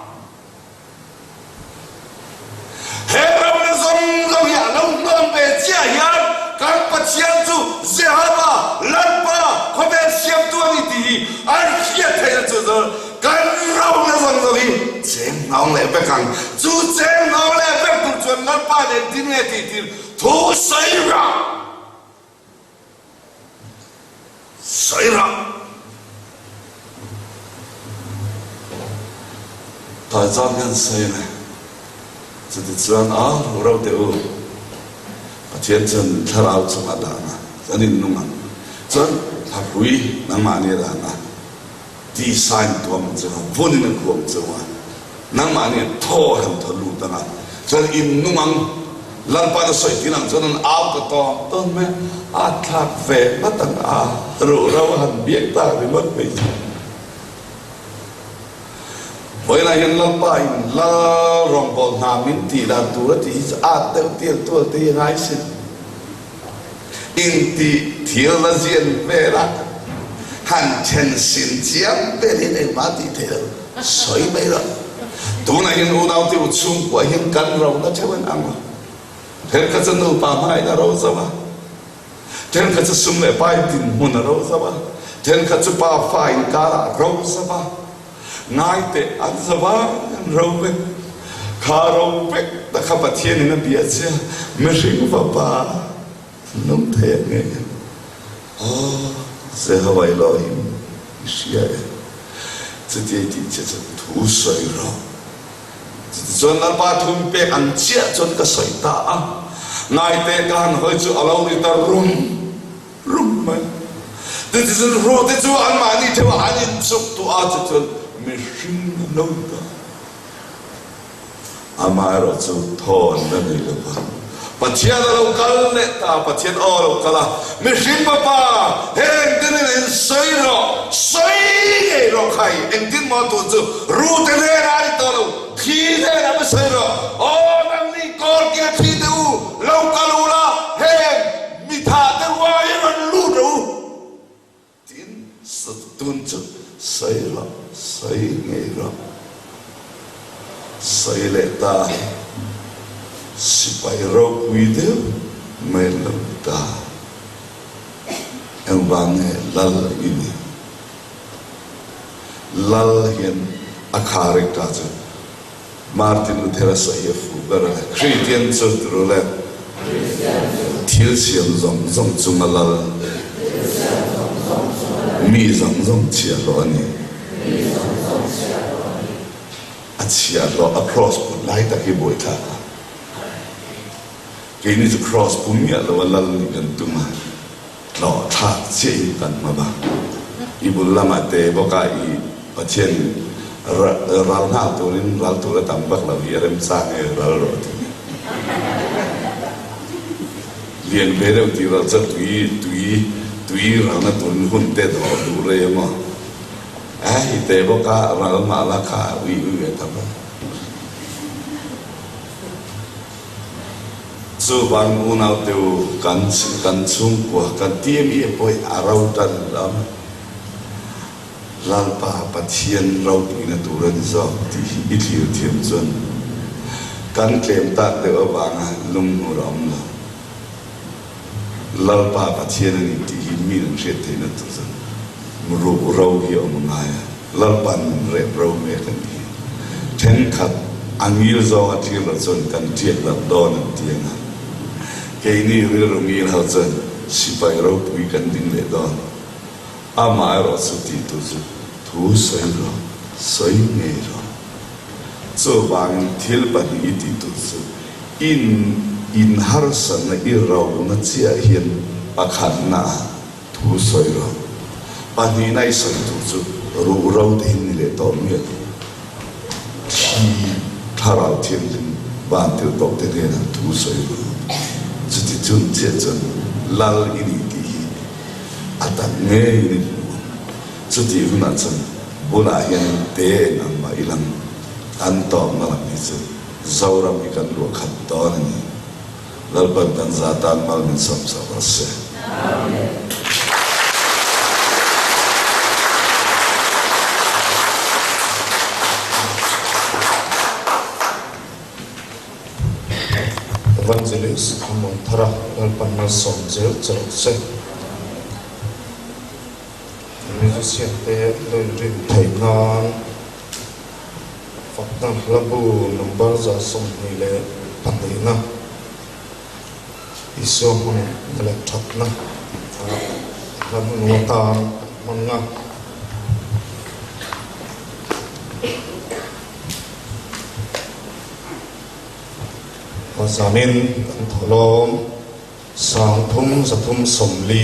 He ramna zawng zawng hi a lo hnuam ve chiah hian kan Pathian chu Jehova, Lalpa, khawvel siamtu a ni tih hi an hriat theihna chu zawr kan ramna zawng zawng hi cheng hnawng leh vek ang. Chu cheng hnawng leh vek tur chuan Lalpa nen tin nge tih tir thu sawi rawh! Sawi rawh. Tlai zan hian sawi a ni. Chutichuan a hmu reuh teh u. Pathian chuan thlarau chungah dan a, chuan in nung ang. Chuan thlahrui nangmahni a dan a, tisa in tuam ang chunga, vun in a khuam chunga, nangmahni a thaw han thaw lut ang a, chuan in nung ang. Lalpa'n a sawi tin ang chuan an au ta tawn tawn mai a, a thlak ve ngawt ang a, ruhro a han biak tak ringawt mai chu. Vawiinah hian Lalpa in Lal rawngbâwl hna min tih dan tur a tih hi chu at deuh tial tual te hi a ngai sin. Intih thil la zian vel a, han then sin chiam vel hian engmah a tih theih lo, sawi mai lo. Tunah hian unaute u chhungkuah hian kan rona theuh an ang a, thenkhat chu nupa hmangaihna a ro zo a, thenkhat chu sum leh pai dinhmun a ro zo a, thenkhat chu pa fa inkarah a ro zo a, ngaiteh an zo a, an ro vek. Kha ro vek ta kha Pathianin a bia che a, mihring fapa nung thei ang nge? Aw, Jehovah Elohim, i hria e. Chuti ei tih che chuan thu sawi rawh. Chutichuan Lalpa thum pek ang chiah chuan ka sawi ta a. Ngaite ka han hawi chu a lo ri ta rum rum mai. Chutichuan hrute chu anmahni theuhah an inchuk tuah a, chutichuan mihring a lo ta. Amaherawh chu thawn la nei lo va. Pathian a lo kal leh ta, Pathian aw a lo kal a, Mihring Fapa, heng te nen in sawi rawh, sawi ngei rawh khai, engtin maw tun chu rute hnenah a ni tawh lo, thli hnenah va sawi rawh, aw nangni kawl kil thli te u, lo kal u la, heng mitha te ruaiin rawn lut rawh u. Tin, tun chu sawi rawh, sawi ngei rawh. Sawi leh ta, sipai ropui deuh mai an lo ni ta. Engvang nge lal i ni? Lal hian a character chu Martin Luther-a sawi hi a fuh ber a, Kristian chu turu le thil siam zawng zawng chunga lal, mi zawng zawng chhiahhlawh a ni. A chhiahhlawh a cross put lai tak hi buaithlak a. Keini chu cross pu miah lo a lal nih kan tum a. Tlawh thlak chiah in kan hma va. I bul lamah te bawk a i Pathian ral nghal turin ral tur a tam vak lo hi a remchang e ral rawh ti. Lian ve deuh tih ral chuan tui tui tui ralna turin hun te dawh duh rei emaw. Ai te bawk a ral mah la kha ui ui ve ta vak. Chuvang unau te u, kan kan chhungkua, kan TME pawh hi a ro tan lam Lalpa Pathian ropuina tur a ni zawk tih hi i thlir thiam chuan kan tlem tak deuh avanga lunghnur a awm lo. Lalpa Pathian a ni tih hi mi an hriat theihna tur chuan ruh ro hi a awm a ngai a, Lalpa'n min rep ro mek a ni hi. Thenkhat a ngil zawnga thlir lo chuan kan tiak darh dawn an ti ang a, keini rilru ngil ho chuan sipai ropui kan ding leh dawn. Amaherawhchu tih tur chu thu sawi rawh. Sawi ngei rawh. Chuvangin thil pahnih i tih tur chu in inharsatna i rona chiah hian pakhatna ah thu sawi rawh. Pahnihna i sawi tur chu ruh ro te hin ni leh tawh miah lo. Thi thlarau thianghlim van tir tawh te hnenah thu sawi rawh. Chuti chun chiah chuan lal i nih tih hi a tak ngeiin i hmu ang. Chutih hunah chuan bulah hianin te eng ang mah i lang an tawpna lam hi chu Zoram hi kan luah khat dawn a ni. Lalpan kan za tan mal min sawm chho rawh se. Evangelist Hamuanthara Lalpan malsawm zel che rawh se. Musician te lo inrin theih nan fakna hla bu number 122 na Isua hmangaihna leh thatna hla hnu atan kan hmang a. Zanin kan tholawm. 3 3 40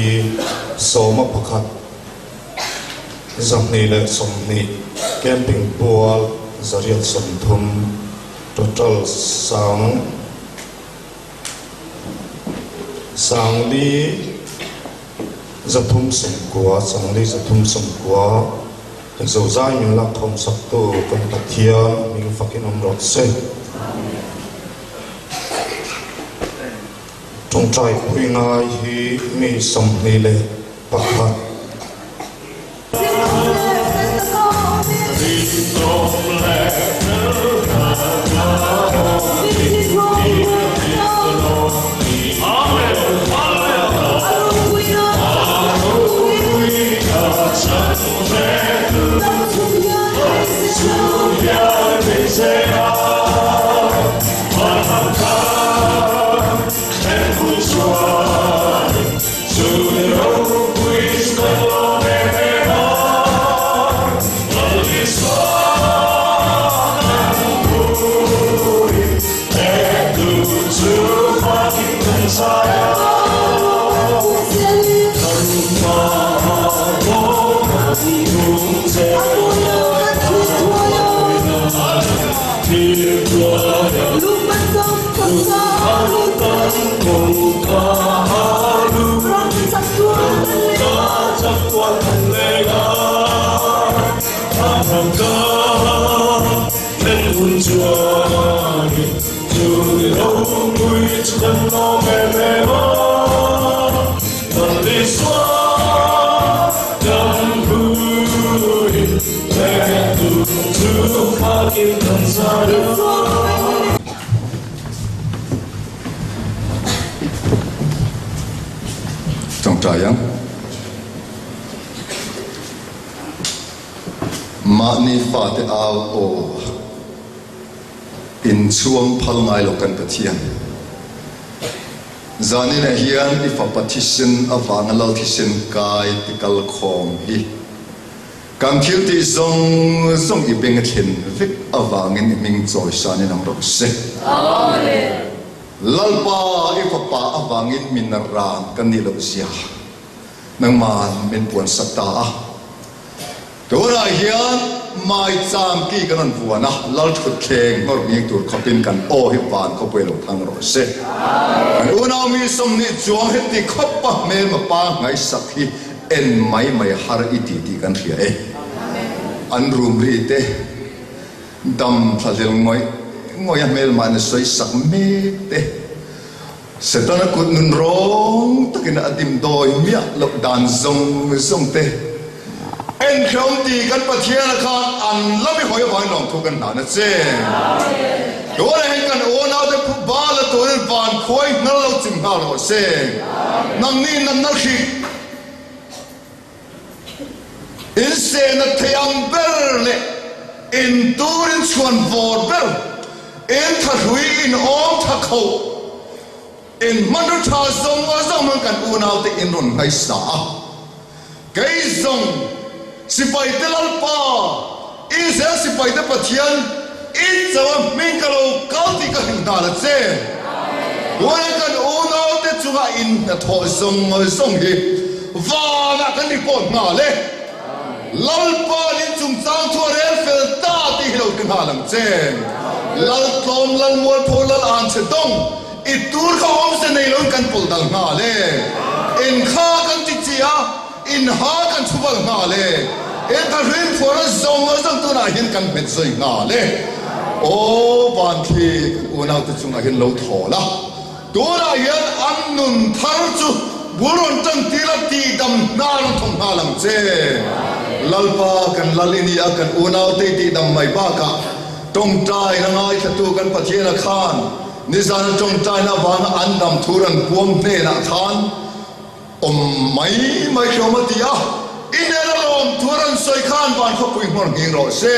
11 220 Camping pual 830 total sang 4 3 90 4 3 90 Hei zozai min lakkhawm saktu kan Pathian hming fakin awm rawh se. Tawngtai pui ngai hi mi 21. Tawngtai ang. Mahni fate au aw inchhuang phal ngai lo kan Pathian. Zaninah hian i fapa thisen avanga lal thisen kai tikal khawm hi kan thil tih zawng zawng i beng a thlen vek avangin i hming chawisan in awm rawh se. Lalpa i fapa avangin min ran kan nih loh zia nangman min puansak ta a. Tunah hian maicham ki kan rawn vuan a, lal thutthleng hnawr nghing tur khawpin kan aw hi van khawpui lo thang rawh se. Kan unau mi 20 chuang heti khawpa hmelma pa ngaihsak hi en mai mai har i ti tih kan hria e. An rum ri te dam thlahlel ngawih ngawih a hmelma in a sawisak mek te. Setana kut nun rawng takin a dimdawi miah loh dan zawng zawng te enhreawm ti kan Pathiana khan an lam i hawi avangin lawmthu kan hlan a che. Tunah hian kan unaute phu bal a turin van khuai hnal lo chim nghal rawh se. Nangni natna hrik insehna thei ang ber leh in turin chhuan vawr ber, in thahrui in awm tha kho, in hmanraw tha zawng zawng hmang kan unaute in rawn ngaisa a. Kei zawng sipaite Lalpa. Israel sipaite Pathian i chauha hming ka lo kal tih ka hrilh nghal a che. Tunah kan unaute chunga inhnathawh zawng zawng hi vanah kan report nghal e. Lalpa nin chungchang chu a rel fel ta tih hi lo hre nghal ang che. Laltlawm, Lalmualpho, Lal Anchhe dawng i tur kha awmze nei loin kan pawlh dal nghal e. In kha kan ti chi a, in ha kan chhu bal nghal e. In tha hrin phuar a zawng a zawng tunah hian kan hmet zui nghal e. Aw Vanthli kan unaute chungah hian lo thawl a. Tunah hian an nun thar chu bul rawn tan tir a tihdam hna rawn thawk nghal ang che. Lalpa kan lal i ni a, kan unaute i tihdam mai bakah tawngtaina ngaithlatu kan Pathiana khan nizana tawngtaina avanga an dam thu rawn puang hnenah khan Awm mai mai hlawm a ti a, i nen a lawm thu a rawn sawi khan van khawpui hmawr nghing rawh se.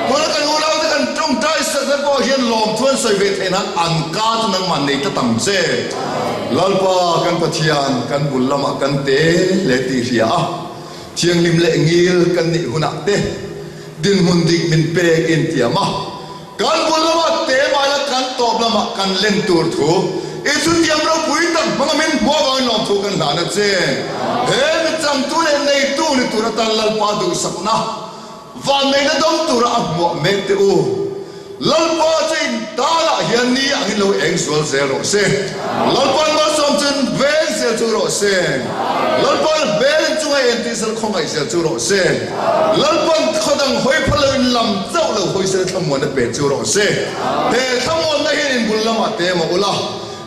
Tuna kan unaute kan tawngtai sakna pawh hian lawm thu an sawi ve theih nan an ka chu nangmah nei ta tam che. Lalpa kan Pathian kan bul lamah kan te hle tih hria a, thianghlim leh ngil kan nih hunah te dinhmun dik min pek intiam a, Kan bul lamah te maila kan tawp lamah kan len tur thu i chutiang ropui tak hmanga min hmuh avangin lawmthu kan hlan a che. He mi changtu leh neitu ni tur atan Lalpa duhsakna vanneihna dawng tura a hmuah mek teh u. Lalpa chu in talah hian ni angin lo eng zual zel rawh se. Lalpa'n malsawm chu in veng zel chu rawh se. Lalpa'n hmel in chunga en tih sel khawngaih zel chu rawh se. Lalpa'n khaw dang hawi phal lo in lam chauh lo hawi sel thlamuanna pe chu rawh se. He thlamuanna hian in bul lamah te emaw ula,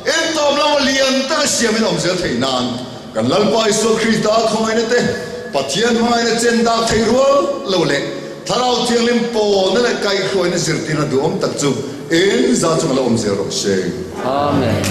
in tawp lama lian taka siamin awm zel theih nan kan Lalpa Isua Krista khawngaihna te, Pathian hmangaihna chen dak thei rual lo leh Thlarau Thianghlim pawlna leh kaihhruaina zirtirna duhawm tak chu in za chunga lo awm zel rawh se. Amen.